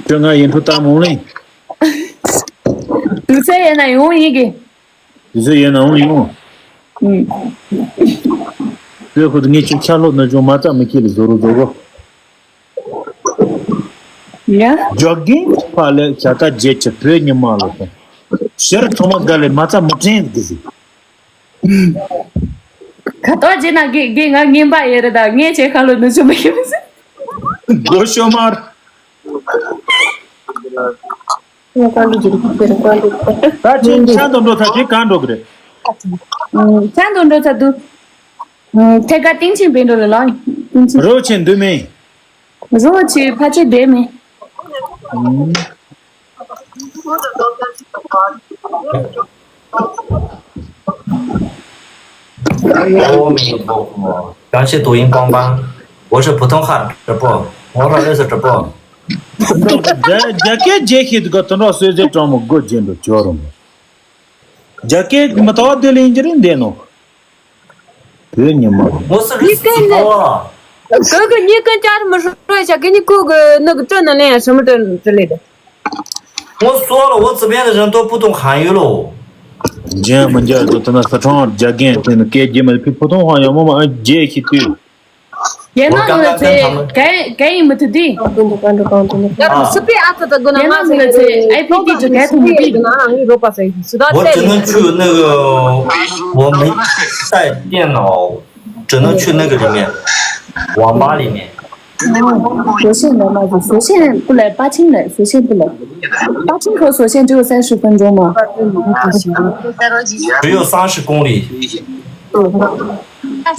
ཁྱོད་ང་ཡན་ཁྲུ་ལྟ་མོང་ལེ། དུས་ཚོད་ཡིན་ན་ཡོང་ཡིན་གི། དུས་ཚོད་ཡིན་ན་ཡོང་ཡོང་། ཨུམ། ཁྱོད་ཁུ་ངས་ཁྱོད་ཆ་ལོ་ན་ཅུང་མ་རྩ་མི་ཁྱེར་ལེ་བཟོ་རུ་བཟོ་རུ། ཡ། ཇོ་གིན་ཕ་ལེ་ཤ་ཀ་རྗེ་ཆེ་བོད་ཉི་མ་ལ་སོང་། ཕྱིར་ཐོག་མ་དགའ་ལེ་མ་རྩ་མི་དྲན་གི་ཟིག་ཁ་ཏོ་རྗེ་ན་དགེ་དགེ་ང་ངན་པ་ཡེ་རེད་ད་ངས་ཁྱེད་ཁ་ལོ་ནུ་ཆུ་མི་ཤེས་མི་ཟེར། སྒོ་ཤོ་མར། ད་ཅིག་ཆང་དུ་འགྲོ་ཚ་དེ་གང་འགྲོ་གི་རེད། ཆང་དུ་འགྲོ་ཚ་དུ། ཐད་ཀར་ཏིང་ཆིང་བེ་འགྲོ་ལ་ལ། ཏིང་ཆིང་། རོ་ཆེ་འདུག་མེད། རོ་ཆེ་ཕ་ཆེ་བསྡད་མེད། 阿弥陀佛，感谢抖音帮帮，我是普通话直播，我是绿色直播。རྒྱ་རྒྱ་སྐད་རྒྱས་ཤིག་འདུག་ག་དོན་དག་སོས་ཟེར་གྲོང་མོ་སྒོ་རྒྱན་དུ་སྐྱོར་རུང་། རྒྱ་སྐད་མི་ཐོག་དེ་ལེན་གྱི་རེད་འདས་ནོ། བོད་ཉི་མ། 我是绿色直播。 哥哥，你跟家人们说一下，给你哥哥那个正能量什么的之类的。我说了，我这边的人都不懂汉语喽。 རྒྱན་མི་འཇལ་དུ་དེ་ན་སི་ཁྲོན་རྒྱ་རྒན་དེ་ནི་སྐད་རྒྱན་མ་ཕི་བུ་ཐུང་ཧང་ཡང་མོ་མ་རྒྱལ་ཤི་དུས། རྒྱལ་ནང་ལ་ཚེ་གན་གན་ཡིན་མི་ཐུབ་དུས། ཡ་རུ་སི་པི་ཨ་ཚ་ཚ་དགོ་ན་རྒྱལ་ནང་ལ་ཚེ་ཨའི་ཕི་ཏི་ཅི་གན་ཐུབ་མི་ཐུབ། 我只能去那个，我没带电脑，只能去那个里面，网吧里面。 左线的那个左线不来，八千来，左线不来。八千和左线只有三十分钟吗？只有三十公里。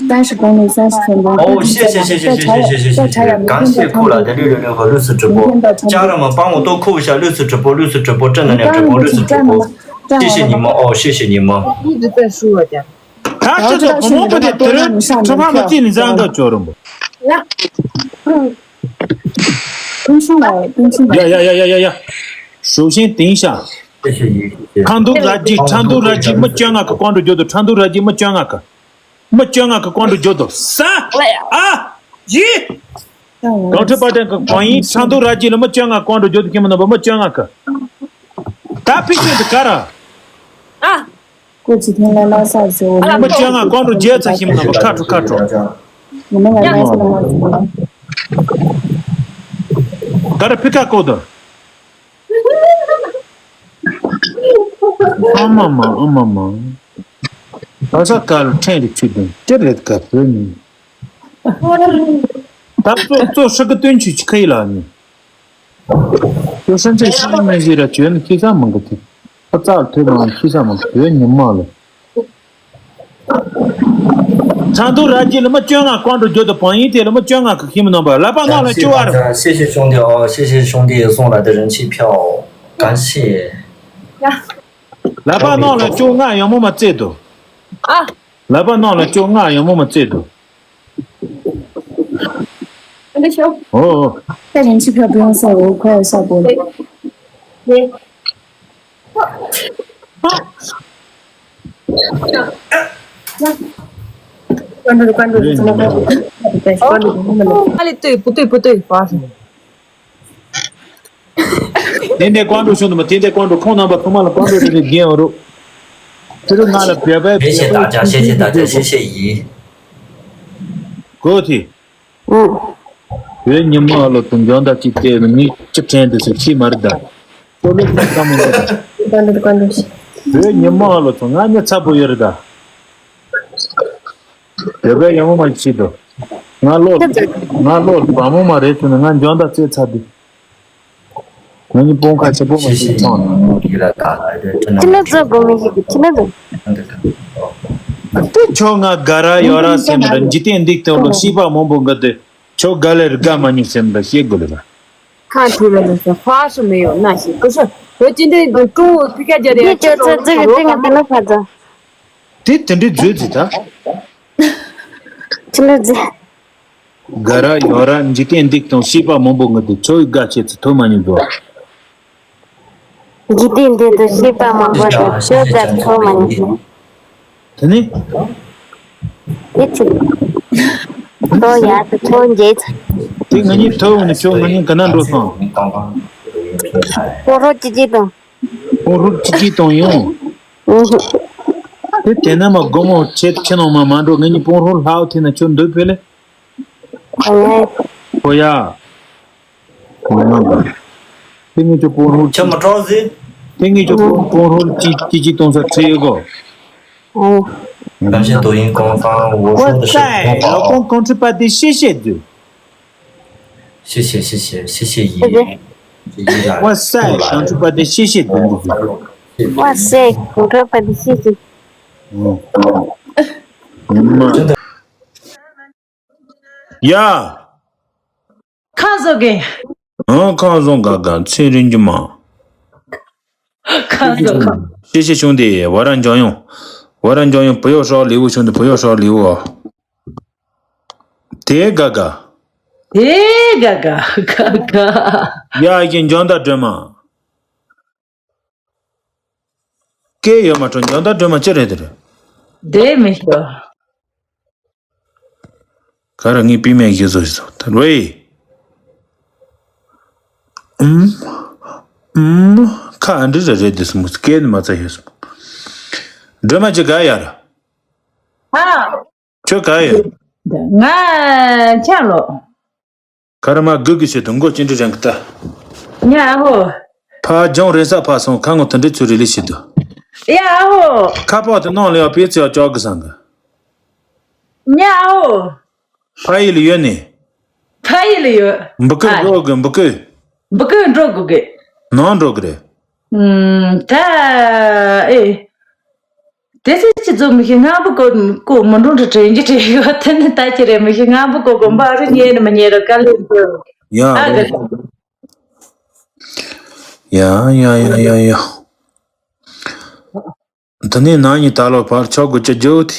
三十公里，三十分钟。哦，谢谢谢谢谢谢谢谢谢谢，感谢扣了的六六六和绿色直播，家人们帮我多扣一下绿色直播，绿色直播，正能量直播，绿色直播，谢谢你们哦，谢谢你们。 一直在说我家。 ད་ཁྱེད་ཚོ་བུ་མོ་བུ་དེ་དེ་རིང་ཁྲི་ཕ་མ་ཅི་ནི་བཟང་ག་ཅོ་རུ་འབུ། ཡ། ཡ་ཡ་ཡ་ཡ་ཡ། ཞུ་ཤེས་དེང་ཤ། ཁ་འདུག་ར་ཇི་ཁྲ་འདུག་ར་ཇི་མི་བཅོ་ལྔ་གི་ཀོང་འགྲོ་རྒྱུ་དུ་ཁྲ་འདུག་ར་ཇི་མི་བཅོ་ལྔ་གི་མི་བཅོ་ལྔ་གི་ཀོང་འགྲོ་རྒྱུ་དུ་ས་ཨ་ཇི། གང་ཁྲི་པ་དན་གི་གང་ཡིན་ཁྲ་འདུག་ར་ཇི་ལ་མི་བཅོ་ལྔ་ཀོང་འགྲོ་རྒྱུ་དུ་ཁྱིམ་མི་ནང་པ་མི་བཅོ་ལྔ་གི་ད་ཕི་ཤོད་དུ་ག་ར། ཨ། 过几天来拉萨的时候，我们 མི་བཅོ་ལྔ་ཀོང་འགྲོ་རྒྱལ་ཚ་ཤིང་ནང་པ་ཁ་ཁྲོ་ཁ་ཁྲོ། ངོ་མ་ལ་ཡ། ང་ཚོ་ལ་མ་ཟིན་པ། ག་རེ་ཕི་ཁ་བཀོད་དོ། ཨ་མ་མ་ཨ་མ་མ། ཨ་ས་ཀ་ལ་ཕྲན་རེ་ཁྱུ་དང་ཅི་རེད་ག་བོད་ནི། ད་གཙོ་གཙོ་ཧྲི་གི་སྟོན་ཆུ་ཆི་ཁ་ཡི་ལ་ནི། ཁྱོད་སེམས་ཅན་ཤི་མི་ཟེར་ར་བྱོས་ནི་ཁྱི་ས་མང་གི་ཐིག་ཨ་ཙག་ཐོས་མང་ཁྱི་ས་མང་གི་བོད་ཉི་མ་ལ། ཚ་འདུག་ར་ཅི་ལ་མ་བཅོ་ལྔ་ཀོང་འགྲོ་རྒྱུ་དུ་བང་ཡིན་དེ་ལ་མ་བཅོ་ལྔ་གི་ཁྱི་མི་ནང་པ་ལ་པ་ནང་ལ་བཅོ་བར། 谢谢兄弟哦，谢谢兄弟送来的人气票，感谢。 ལ་པ་ནང་ལ་བཅོ་ལྔ་ཡང་མོ་མ་བརྩེ་དོ། ཨ། ལ་པ་ནང་ལ་བཅོ་ལྔ་ཡང་མོ་མ་བརྩེ་དོ། 真的凶。 ཨོ་ཨོ། 带人气票不用送，我快要下播了。你，关注关注，怎么关注？关注他们的。哪里对不对不对，发什么？ དེ་འདྲའི་ཀོང་ཀྲུག་ཤོང་དུ་མ་དེ་འདྲའི་ཀོང་ཀྲུག་ཁོང་རྣམ་པ་ཚང་མ་ལ་ཀོང་ཀྲུག་དེ་འདྲའི་རྒན་འོ་རུ། དེ་རུ་ང་ལ་བེ་བེ། 谢谢大家，谢谢大家，谢谢姨。 གོ་ཐི། ཨུ། བོད་ཉི་མ་ལོ་དང་འཇོན་ཐང་གཅིག་བལྟས་ནས་ངས་ཅི་དྲན་དུ་ཟེར་ཤེས་མ་རེད་ད། ཁོ་ལོ་ཅི་ཙམ་མི་འདུག་ཀོང་ཀྲུག་ཀོང་ཀྲུག་བོད་ཉི་མ་ལོ་ཚོ་ང་ཉི་ཚ་པོ་ཡོད་རེད་ད། བེ་བེ་ཡང་མོ་མ་ཤི་དོ། ང་ལོ་ང་ལོ་བ་མོ་མ་རེད་ཟེར་ནས་ང་འཇོན་ཐང་རྩེ་ཚ་དུས། ང་གཉིས་སྤུན་ཁ་ཆེ་པོ་མ་ཞིག་ཚང་། ཁྱི་ལ་རྫོགས་དགོས་མི་ཞིག་གི་ཁྱི་ལ་རྫོགས། དེ་ཁྱོད་ང་དགའ་ར་ཡོད་ར་སེམས་ར་འཇིག་རྟེན་འདི་སྟེང་ལ་ཤེས་པ་མང་པོ་འགའ་དེ་ཁྱོད་དགའ་ལེར་དགའ་མ་མྱོང་སེམས་ར་ཤེས་དགོས་ལེ་ར། ཁ་ཐུག་ལ་ལ་ཟེར་ཧ་སུ་མི་ཡོང་ན་ཞིག་གོ་ཤོ་བོད་ཅི་འདྲའི་ཀྲུང་ཨུ་ཕི་ཁ་རྒྱ་རེ་ཁྱི་ཁྱོད་ཚོ་རྫོགས་གི་ཏིང་ཏིང་ལ་ཕ་ཚ། དེ་དེ་འདྲའི་རྫོས་ཚིག་ད། ཁྱི་ལ་རྫོགས། དགའ་ར་ཡོད་ར་འཇིག་རྟེན་འདི་དང་ཤེས་པ་མང་པོ་ངུ་དུ་ཁྱོད་དགའ་ཆེ་ཚུལ་ཐོབ་མ་ཉིད་དོ། འཇིག་རྟེན་འདི་དང་ཤེས་པ་མང་པོ་དང་ཁྱོད་དགའ་ཚུལ་ཐོབ་མ་ཉིད་དོ། དེ་ནི། དེ་ཚིག་ཁྱོད་ཡག་ཏུ་ཁྱོད་འཇལ་ཚུལ། དེ་ང་གཉིས་ཐོབ་ནི་ཁྱོད་ང་གཉིས་ག་ན་འགྲོ་སོང་། ཁོ་རོ་ཅི་ཅི་དང་། ཁོ་རོ་ཅི་ཅི་དང་ཡོང་། ཨུ་ཧུ། དེ་དེ་ན་མ་སྒོ་མོ་ཆེ་ཁྱི་ནང་མ་མ་འགྲོ་ང་གཉིས་སྤུན་རོ་ལྷག་དེ་ན་ཁྱོད་འདོད་ཕེ་ལེ། ཨ་ཡ། ཁོ་ཡ། ཁོ་ཡ། དེ་ངས་ཁྱོད་སྤུན་རོ་ཁྱོད་མ་གྲོགས་ཟིན། དེ་ངས་ཁྱོད་སྤུན་སྤུན་རོ་ཅི་ཅི་ཅི་གཏོང་ས་ཁྲིད་ཡོད་གོ། ཨོ། 感谢抖音官方，我说的是哇塞，老公公吃饭的谢谢你。谢谢谢谢谢谢姨。哇塞，公吃饭的谢谢你。哇塞，公吃饭的谢谢。嗯。嗯嘛。真的。 ཡ། ཁ་བཟོ་གི། ཨང་ཁ་བཟོ་ག་ག་ཚེ་རིང་གི་མ། ཁ་བཟོ་ཁ། 谢谢兄弟我让你讲用。我让你讲用，不要刷礼物兄弟，不要刷礼物啊。དེ་ག་ག་དེ་ག་ག་ག་ག་ཡ་གི་འཇོན་ད་སྒྲོལ་མ། སྐད་ཡོད་མ་འགྲོ་འཇོན་ད་སྒྲོལ་མ་ཅི་རེད་དེ་རེད། དེ་མི་ཤོ། ག་ར་ངའི་པི་མེ་གི་བཟོ་ཞིག་བཟོ་ད་རེད། ཨུམ། ཨུམ། ཁ་ཨ་འདྲི་རེ་རེད་དེ་སུ་མོ་སྐད་ནི་མ་ཚ་ཡོད་སུ། སྒྲོལ་མ་ཅི་ག་ཡ་ར། ཨ། ཁྱོད་ག་ཡོད། ང་ཆ་ལོ། ག་ར་མ་གུ་གི་ཆེད་དུ་མགོ་ཅི་འདྲི་རན་གི་ད། ཉ་ཧོ། ཕ་ལྗོངས་རེ་ས་ཕ་སོང་ཁ་ངོ་དུ་འདྲི་ཚུ་རི་ལི་ཆེད་དུ། ཡ་ཧོ། ཁ་པག་དུ་ནང་ལེ་བ་པི་ཚེ་བ་ཅོག་གི་སང་གི། ཉ་ཧོ། ཕ་ཡི་ལི་ཡོད་ནི། ཕ་ཡི་ལི་ཡོད། འབུ་ཀུ་ཨ། འགྲོ་གི་འབུ་ཀུ། འབུ་ཀུ་འགྲོ་གི་གི། ནང་འགྲོ་གི་རེད། ཨུམ། ད་ཨེ། དེ་ཚེ་ཅི་ཚོ་མི་ཤེས་ང་བུ་གོ་གོ་མི་འགྲོ་འདྲ་དྲན་གྱི་དྲན་གི་བ་དེ་ནི་ད་ཅི་རེད་མི་ཤེས་ང་བུ་གོ་གོ་འབའ་རུ་ཉེ་ནི་མི་ཉེ་རུ་དཀའ་ལས་འདུག་ཡ་ཨ་རེད། གི། ཡ་ཡ་ཡ་ཡ་ཡ། དེ་ནས་ན་ནི་ད་ལོ་ཕར་ཆོག་གི་ཅི་རྒྱུ་དེ།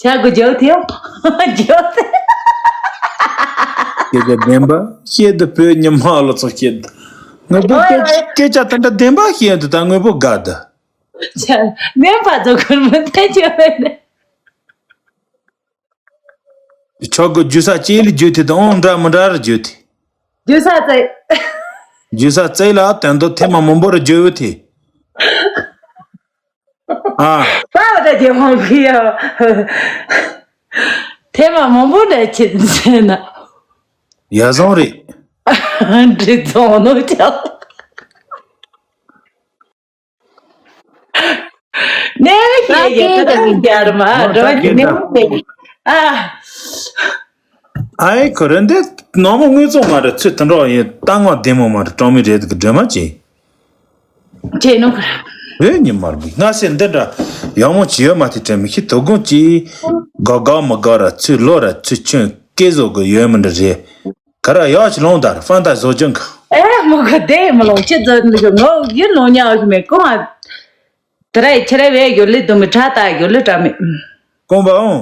ཆ་གི་རྒྱུ་དེ་ཡང་རྒྱུ་དེ། སྐད་ཆ་བདེན་པ་བཤད་དུ་བོད་ཉི་མ་ལོ་ཚོ་བཤད་དུ། ངོ་བོ་སྐད་སྐད་ཆ་དེ་འདྲ་བདེན་པ་བཤད་དུ་ད་ངོ་བོ་དགའ་དུ། ཆ་མེད་པ་ཚོ་ཁུར་མི་ཐེ་ཆོ་མེད་ནས། ཆོག་གི་རྒྱུ་ས་ཅི་ལ་རྒྱུ་དེ་དང་འདྲ་མི་འདྲ་ར་རྒྱུ་དེ། རྒྱུ་ས་ཙེ། རྒྱུ་ས་ཙེ་ལ་དོན་དུ་ཐེངས་མ་མང་པོ་ར་རྒྱུ་ཡོད་དེ། ཨ། ས་བ་ད་རྒྱུ་མང་གི་ཡ། ཨེ་མ་མང་པོ་འདྲ་ཆེ་ཟེར་ན། ཡ་བཟང་རེད། འདྲི་བཙོང་ནོ་ཅག་ནས་ཤེས་ཡ་ད་རྒྱར་མ་འགྲོ་ནས་ཨ། ཨའི་ཁོ་རེ་འདི་ནང་མོ་དངུལ་བཙོང་མ་རེད། ཚུལ་དུ་འགྲོ་ཡིན། ཏང་བ་བདེ་མོ་མ་རེད། གྲོང་མི་རེད་གི་སྒྲོལ་མ་ཅི། ཅེ་ནོ་ག་ར། བོད་ཉི་མར་མི་ང་སེ་འདི་འདྲ་ཡག་མོ་ཅི་ཡོད་མ་ཐི་དྲན་མི་ཤི་དོ་དགོང་ཅི། དགའ་དགའ་མི་དགའ་ར་ཚུལ་ལོ་ར་ཚུལ་ཆུན་སྐད་བཟོ་གི་ཡོད་མི་འདྲ་རེད། ག་ར་ཡག་ཅི་ལོང་དར་ཧྥན་ཏ་བཟོ་ཅུང་ག་ཨེ་མོ་ག་དེ་མི་ལོང་ཅི་ཛ་ནི་གི་ངོ་ཡུ་ནོ་ཉག་གི་མེ་ཀོང་ཨ། དེ་ར་ཁྱེད་ར་བས་ཡོད་ལི་དུ་མི་ཁྲ་ཏ་ཡོད་ལི་ཏྲ་མི། ཀོང་པ་འོང་།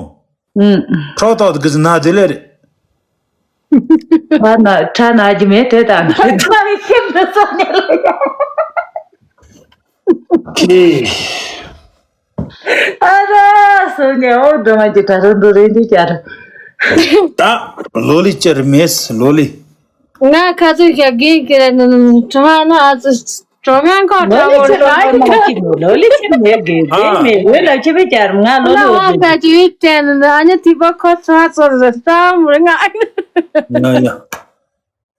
ཨུམ། ཁྲག་ཐག་གི་ཟི་ན་དེ་ལེ་རེད། ཁྲག་ན་ཁྲག་ན་གི་མེད་དེ་ད་ན་ཁྲག་ཡི་ཁྱིམ་དུ་སོང་ཉེ་ལ་ཡ། ཁྱི། ཨ་ར་སོང་ཉེ་འོ་འགྲོ་མ་གི་ད་རུ་འགྲོ་རེ་འདི་ཀྱ་ར། ད་ལོ་ལི་ཅར་མེས་ལོ་ལི། ང་ཁ་ཚུགས་ཤ་གི་ཀི་ར་ནི་ཁྲ་ན་ཨ་ཚུ། གྲོང་ཁྱེར་ཁོ་ལོ་ལི་ཁྲ་ཆེ་ལོ་ལོ་ལི་ཁྲ་ཆེ་ལོ་ལི་ཁྲ་མེད་གི་དེ་མེད་འོས་ལ་ཆེ་བེ་ཅར་ང་ལོ་ལོ་ལ་ཝང་ད་ཅི་ཡིད་ཅན་ཨ་ཉི་ཐི་བ་ཁོ་ཚ་ཚོ་རེ་ས་མུར་ང་ཡ་ཡ།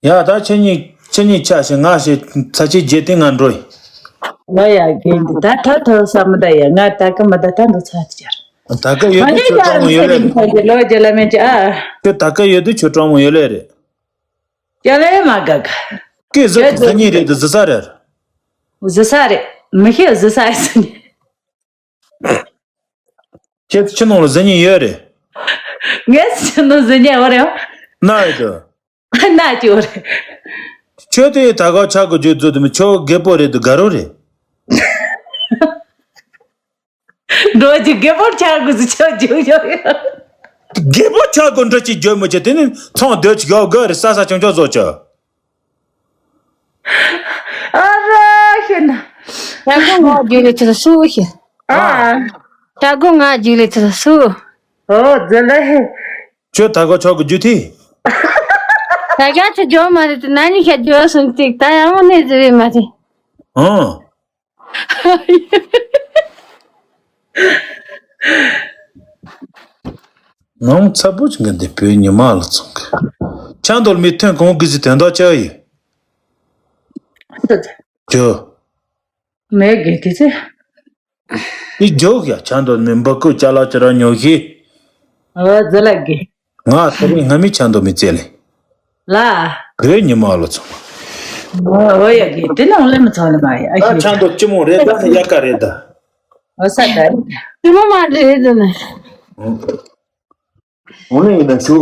ཡ་ད་ཁྱེད་གཉིས་ཁྱེད་གཉིས་ཆ་ཞིག་ང་ཞིག་ཚ་ཆེ་རྗེས་ཏིང་ང་འགྲོ་ཡི། ལོ་ཡ་གི་འདི་ད་ཐ་ཐོ་ས་མི་ད་ཡ་ང་ད་ཀ་མ་ད་ད་འགྲོ་ཚ་ཅར། ད་ཀ་ཡོད་དུ་ཆོས་གྲོང་མོ་ཡོད་ལེ་རེད། ལོ་རྗེས་ལ་མེད་ཅི་ཨ། ཁྱོད་ད་ཀ་ཡོད་དུ་ཆོས་གྲོང་མོ་ཡོད་ལེ་རེད། ཅ་ལེ་མ་ག་ག་ཀི་ཟི་ཟི་ཉི་རེད་དུ་ཟི་ས་རེད། ཟི་ས་རེད། མི་ཤེས་ཟི་ས་རེད་ཟི་ཉི། ཁྱེད་ཚོ་ཕྱི་ནང་ལ་ཟི་ཉི་ཡོད་རེད། ངས་ཕྱི་ནང་ཟི་ཉི་ཡོད་རེད། ན་ཡོད་དུ། ན་ཅི་ཡོད་རེད། ཁྱོད་དེ་ད་ག་ཆག་གི་རྒྱུ་རྫུ་དུ་མི་ཁྱོད་རྒད་པོ་རེད་དུ་དགའ་རོགས་རེད། འགྲོ་རྒྱུ་རྒད་པོར་ཆགས་དགོས་སུ་ཆགས་རྒྱུ་ཡོད། རྒད་པོ་ཆགས་དགོས་འགྲོ་ཅིག་རྒྱུ་མི་ཆེ་དེ་ནི་ཚང་སྡོད་ཅིག་ཡོད་དགོས་རེད། ས་ས་ཆུང་ཆུང་བཟོ་ཆོག་ཨ་ར་ཤེ་ན། ད་གོ་ང་རྒྱུ་ལས་ཚོད་སུ་ཤེ། ཨ། ད་གོ་ང་རྒྱུ་ལས་ཚོད་སུ། ཨོ་ཛ་ལ་ཧེ། ཁྱོད་ད་གོ་ཆོག་གི་རྒྱུ་ཐི། ད་ག་ཚོད་རྒྱུ་མ་རེད་དུ་ན་ནི་ཤ་རྒྱུ་སོང་ཏིག་ད་ཡང་ནས་ཟེར་བས་མ་རེད། ཨང་། ནང་ཚ་པོ་ཅིག་གི་འདི་བོད་ཉི་མ་ལ་ཚང་གི། ཆང་དོལ་མི་ཐོན་གོང་གི་ཟི་དོན་དག་ཅག་ཡིན། ཅོ། མེད་གི་དེ་ཚེ། འདི་ཇོག་ཡ་ཆང་དོལ་མི་འབུ་ཀུ་ཅ་ལག་ཅི་ར་ཉོ་ཤི། ཨོ་ཛ་ལ་གི། ང་ད་རིང་སྔ་མི་ཆང་དོལ་མི་རྩེ་ལེ། ལ། བོད་ཉི་མ་ལ་ཚང་། ཨོ་ཡ་གི་དེ་ནང་ལེ་མི་ཚང་ལེ་མ་ཡ་ཨ་ད་ཤི། ཆང་དོལ་ཅི་མོ་རེད་ད་ཡ་ཀ་རེད་ད། ཨོ་ས་ད། ཅི་མོ་མ་རེད་ད་ན། འོ་ནི་ཡིན་ན་ཞུ།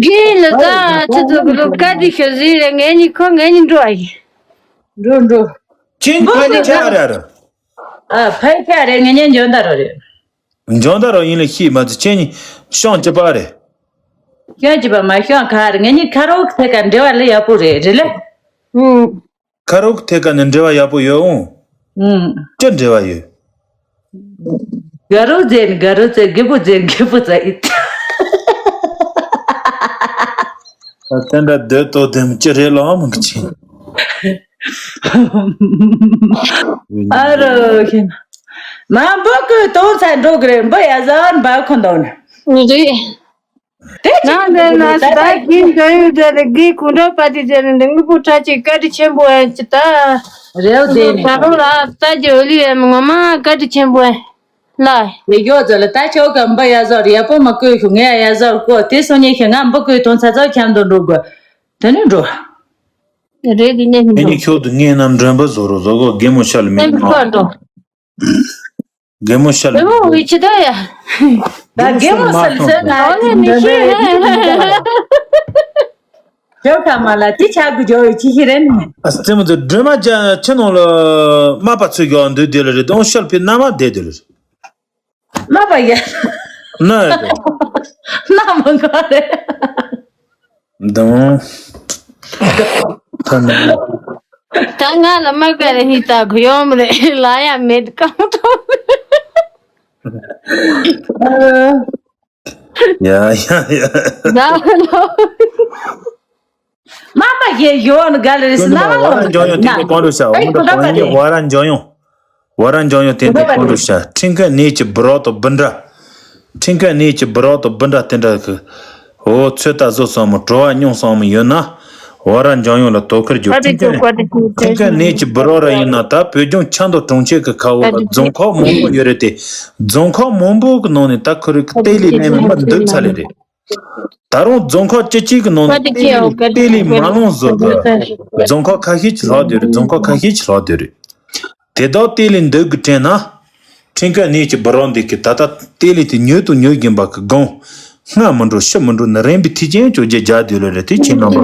གི་ལ་ད་ཆི་ཚོ་གི་ལོ་ཀ་དི་ཤོ་ཟི་རེ་ངེད་གཉིས་ཁོ་ངེད་གཉིས་འགྲོ་ཨ་ཡི། འགྲོ་འགྲོ། ཅིན་ཕ་ནི་ཆ་ར་ར། ཨ་ཕའི་ཁ་རེ་ངེད་གཉིས་འཇོན་ད་རོ་རེད། འཇོན་ད་རོ་ཡིན་ལ་ཤི་མ་ཚི་ཁྱེད་གཉིས་ཤོང་ཅི་པ་རེད། ཤོང་ཅི་པ་མ་ཤོང་ཁ་རེ་ངེད་གཉིས་ཁ་རོག་ཐད་ཀ་འབྲེལ་བ་ལ་ཡག་པོ་རེད་རེད་ལེ། ཨུ། ཁ་རོག་ཐད་ཀ་ནས་འབྲེལ་བ་ཡག་པོ་ཡོད་འོང་། ཨུ། ཅི་འབྲེལ་བ་ཡོད། དགའ་རོགས་མཛད་ནི་དགའ་རོགས་མཛད། རྒད་པོ་མཛད་རྒད་པོ་མཛད་ཡིན། ད་དེ་འདྲ་སྡོད་དོ་དེམ་ཅི་རེད་ལོ་མི་གི་ཆེ། ཨ་རོ་ཤེ་ན། མ་འབུ་ཀུ་གཏོང་ཚ་འགྲོ་གི་རེད། འབུ་ཡ་ཟ་འབའ་ཁོ་འདོན་ནི། རེད། དེ་ན་ནས་ན་ད་གིན་འདོན་ཡོད་དེ་རེད། གི་གུང་ཁྲོ་པ་དེ་དེ་རེད། འདི་དངུལ་པོ་ཁྲ་ཅིག་བཀའ་དྲིན་ཆེན་པོ་ཡིན་ཅི་ད། རེད་དེ་ནི། ད་རུང་ལ་ད་ཇོ་ལི་ཡ་མི་ངོ་མ་བཀའ་དྲིན་ཆེན་པོ་ཡིན་ལ། དེ་ཡོད་ཟེར་ལ་ད་ཆོག་གམ་པ་ཡ་ཟོར་ཡ་པོ་མ་བསྐོས་ཤོག་ངས་ཡ་ཟོར་བསྐོ་དེ་སོང་ཉེ་ཤེ་ང་འབུ་བསྐོས་དོན་ཚ་ཚ་ཁྱམ་དུ་འགྲོ་དགོས། དེ་ནི་འགྲོ། རེད་དེ་ནས་མི་འགྲོ། ངས་ནི་ཁྱོད་དུ་ངའི་ནམ་མགྲོན་པོ་བཟོ་རོགས་བཟོ་གོ་རྒན་མོ་ཤ་ལ་མི་ནས་མི་འགྲོ། རྒན་མོ་ཤ་ལ། རྒན་མོ་འུ་ཅི་ད་ཡ། ད་རྒན་མོ་ཤ་ལ་ཟེར་ན་འོ་ངས་མི་ཤེས། ཁྱོད་ཁ་མ་ལ་དེ་ཆག་གི་འཇོག་ཅི་ཤེས་རེད་ནི། ཨ་རྩེ་མོ་ཚོ་སྒྲོལ་མ་ཅན་ཕྱི་ནང་ལ་མ་པ་ཚོས་ཀྱང་འདུག་དེ་ལ་རེད་དང་ཤལ་ཕི་ན་མ་བསྡད་དེ་ལ་རེད། མ་པ་ཡ། ན་ཡ་དོ། ན་མ་ག་རེད། དང་། ད་ནི། ད་ང་ལ་མ་དགའ་རེ་ཧི་ད་གུ་ཡོང་མི་རེད་ལ་ཡ་མེད་གང་ཐོང་། ཡ་ཡ་ཡ། ད་ལོ། མ་པ་ཡེ་ཡོང་ག་ལེ་རེ་སི་ན་མ་ལོ། ཝ་ར་འཇོན་ཡོང་དེ་ནི་གང་རུ་ཤ་ཨེ་འོ་ན་གོ་ད་ག་ནི་རེད། ཝ་ར་འཇོན་ཡོང་། ཝ་ར་འཇོན་ཡོང་དེ་ནི་གོ་ད་ག་གང་རུ་རེད། ཤ་ཁྲིན་ཁ་ནི་ཅི་བྲོ་ཏོ་བི་འདྲ། ཁྲིན་ཀན་ནས་ཀྱི་སྦི་རོགས་དང་སྦི་འདྲ་དེ་འདྲ་གི། འོ་ཚོད་ལྟ་བཟོ་བསམ་མོ་བྲོ་བ་མྱོང་བསམ་མོ་ཡོད་ན། ཝ་ར་འཇམ་དབྱངས་ལ་དོ་ཁུར་རྒྱོབ། ཁྲིན་ཀན་ཁྲིན་ཀན་ནས་ཀྱི་སྦི་རོགས་ར་ཡིན་ན་ད་བོད་ལྗོངས་ཆབ་མདོ་གྲོང་ཁྱེར་གི་ཁ་འོག་ལ་རྫོང་ཁག་མང་པོ་ཡོད་རེད་དེ། རྫོང་ཁག་མང་པོ་གི་ནང་ནས་ད་ཁོ་རེ་གི་ལྟེ་ལི་ལེན་མི་མི་འདུག་ཚ་ལེ་རེད། ད་རུང་རྫོང་ཁག་བཅུ་གཅིག་གི་ནང་ནས་ལྟེ་ལི་ལྟེ་ལི་མ་ལོངས་བཟོ་གི། རྫོང་ཁག་ཁ་ཤས་ཀྱི་ལྷག་བསྡད་རེད། རྫོང་ཁག་ཁ་ཤས་ཀྱི་ལྷག་བསྡད་རེད། དེ་དག་ལྟེ་ལི་འདུག་གི་དྲན་ན། ཁྲིན་ཀན་ནས་ཀྱི་སྦི་རོགས་འདི་གི་ད་ལྟ་ལྟེ་ལི་དེ་ཉོས་དང་ཉོ་བཞིན་པ་གི་སྒང་། སྔ་མི་འགྲོ་ཕྱི་མི་འགྲོ་ནི་རན་པའི་ཐིག་ཅན་ཅོ་རྒྱལ་རྒྱག་སྡོད་ལེ་རེད། དེ་ཁྱེད་རྣམ་པ་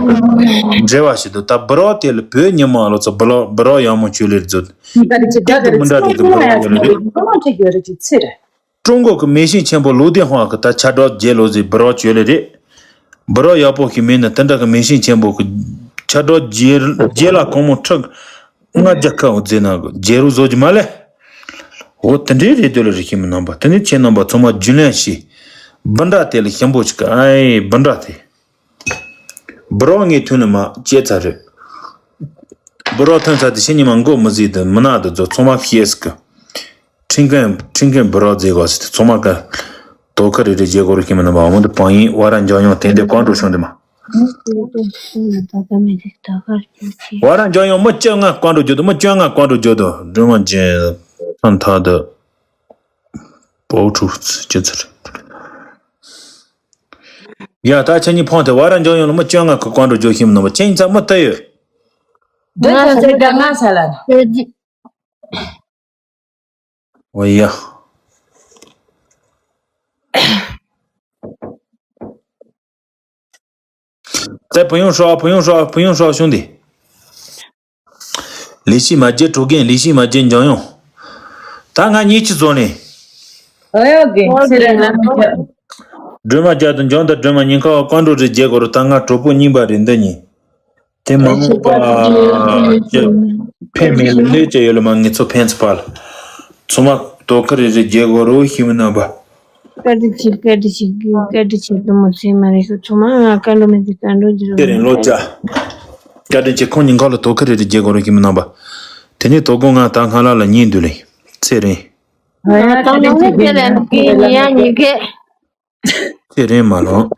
གི་འབྲེལ་བ་ཞིག་འདུག་ད་སྦི་རོགས་དེ་ལ་བོད་ཉི་མ་ལོ་ཚོ་སྦི་རོགས་སྦི་རོགས་ཡག་མོ་ཅོ་ལེ་རྫོད། ད་རེ་ཅི་ད་དེ་རེ་མི་འདྲ་རེད་གི་སྦི་རོགས་ཡོད་ལེ་རེད། ཀྲུང་གོ་གི་མེ་ཤིང་ཆེན་པོ་ལུའུ་ཏེ་ཧྭ་གི་ད་ཆ་འགྲོ་རྒྱལ་ལོ་ཟེར་སྦི་རོགས་ཅོ་ལེ་རེད། སྦི་རོགས་ཡག་པོ་ཞིག་མེད་ན་དེ་འདྲ་གི་མེ་ཤིང་ཆེན་པོ་གི་ཆ་འགྲོ་རྒྱལ་རྒྱལ་ལ་གང་མོ་ཁྲག་ལྔ་བརྒྱ་ཁ་འོ་རྫས་ན་གི་རྒྱལ་རུ་བཟོ་རྒྱུ་མ་ལེ། འོ་དེ་འདྲའི་རེད་འདོད་ལ་རེ་ཤི་མི་རྣམ་པ་དེ་ནི་ཁྱེད་རྣམ་པ་ཚང་མ་རྒྱུས་ལོན་ཞིག་སྦི་འདྲ་དེ་ལ་ཞིམ་པོ་ཞིག་གི་ཨའི་སྦི་འདྲ་དེ། སྦི་རོགས་ངས་ཐོན་ནི་མ་བཅད་ཚར་རེད། སྦི་རོགས་ཐོན་ཚར་དེ་ཕྱི་ཉི་མ་མགོ་མི་ཟིག་དེ་མི་ན་དེ་ཚོ་ཚང་མ་ཤེས་གི། ཁྲིན་ཀན་ཁྲིན་ཀན་སྦི་རོགས་རྫས་གོ་ཟེར་དེ་ཚང་མ་གི། དོ་ཁ་རེ་རེ་རྒྱལ་སྒོ་རུ་ཤི་མི་རྣམ་པ་འོ་འདི་བང་ཡིན་ཝ་ར་འཇམ་དབྱངས་དེ་འདྲའི་བཀའ་འགྲོ་བྱུང་དེ་མ། ཝ་ར་འཇམ་དབྱངས་མི་བཅོ་ལྔ་བཀའ་འགྲོ་རྒྱུ་དང་མི་བཅོ་ལྔ་བཀའ་འགྲོ་རྒྱུ་དང་སྒྲོལ་མ་ཅན་ཐང་ཐ་དུ། པའོ་ཁྲུ་ཅི་ཚར། ཡ་ད་ཆ་གཉིས་ཕོང་དེ་ཝ་ར་འཇམ་དབྱངས་ལ་མི་བཅོ་ལྔ་གི་བཀའ་འགྲོ་རྒྱུ་ཤི་མི་རྣམ་པ་ཁྱེད་ཡིན་ཚ་མི་ལྟ་ཡོད། འདི་ཐོན་ཚེ་དགའ་ང་ས་ལ། ཨོ་ཡ། ཙེ་བུ་ཡུང་ཧྲོ་བུ་ཡུང་ཧྲོ་བུ་ཡུང་ཧྲོ་གཞུང་འདི། ལི་ཤི་མ་རྒྱལ་གྲུ་རྒན་ལི་ཤི་མ་རྒྱལ་འཇམ་དབྱངས། ད་ང་གཉིས་ཀྱི་བཟོ་ནས། ཨོ་ཡ་རྒན་ཚེ་རིང་ལ་མི་རྒྱ། སྒྲོལ་མ་རྒྱལ་དང་འཇམ་དང་སྒྲོལ་མ་ཉིན་ཁ་བ་བཀའ་འགྲོ་རེ་རྒྱལ་དགོས་རུ་ད་ང་གྲོགས་པོ་རྙིང་པ་རེད་འདི་གཉིས། དེ་མ་འོངས་པ་ཀྱི་ཕན་མེད་ལ་ལས་ཀྱི་ཡོད་ལ་མ་ངེད་ཚོ་ཕན་ཚུན་བར་ལ། ཚང་མ་དོ་ཁུར་རེ་རེ་རྒྱལ་དགོས་རུ་ཤི་མི་རྣམ་པ། བཀའ་དྲིན་ཆེ་བཀའ་དྲིན་ཆེ་བཀའ་དྲིན་ཆེ་དུ་མོ་ཚེ་མ་རེ་ཤོ་ཚང་མ་ང་བཀའ་འགྲོ་མེད་ཀྱི་བཀའ་འགྲོ་རྒྱུ་རུ་དེ་རིང་ལོ་བཅའ། བཀའ་དྲིན་ཆེ་ཁོང་ཉིན་ཁ་ལ་དོ་ཁུར་རེ་རེ་རྒྱལ་དགོས་རུ་ཤི་མི་རྣམ་པ། དེ་ནས་དོ་དགོང་ང་ད་སྔ་ལ་ལ་ཉིན་འདུག་ལེ། ཚེ་རིང་། ང་ད་ནང་ལས་དེ་ལས་ཀྱི་ཉི་ཡ་ཉི་གེ། ཚེ་རིང་མ་ལོང་།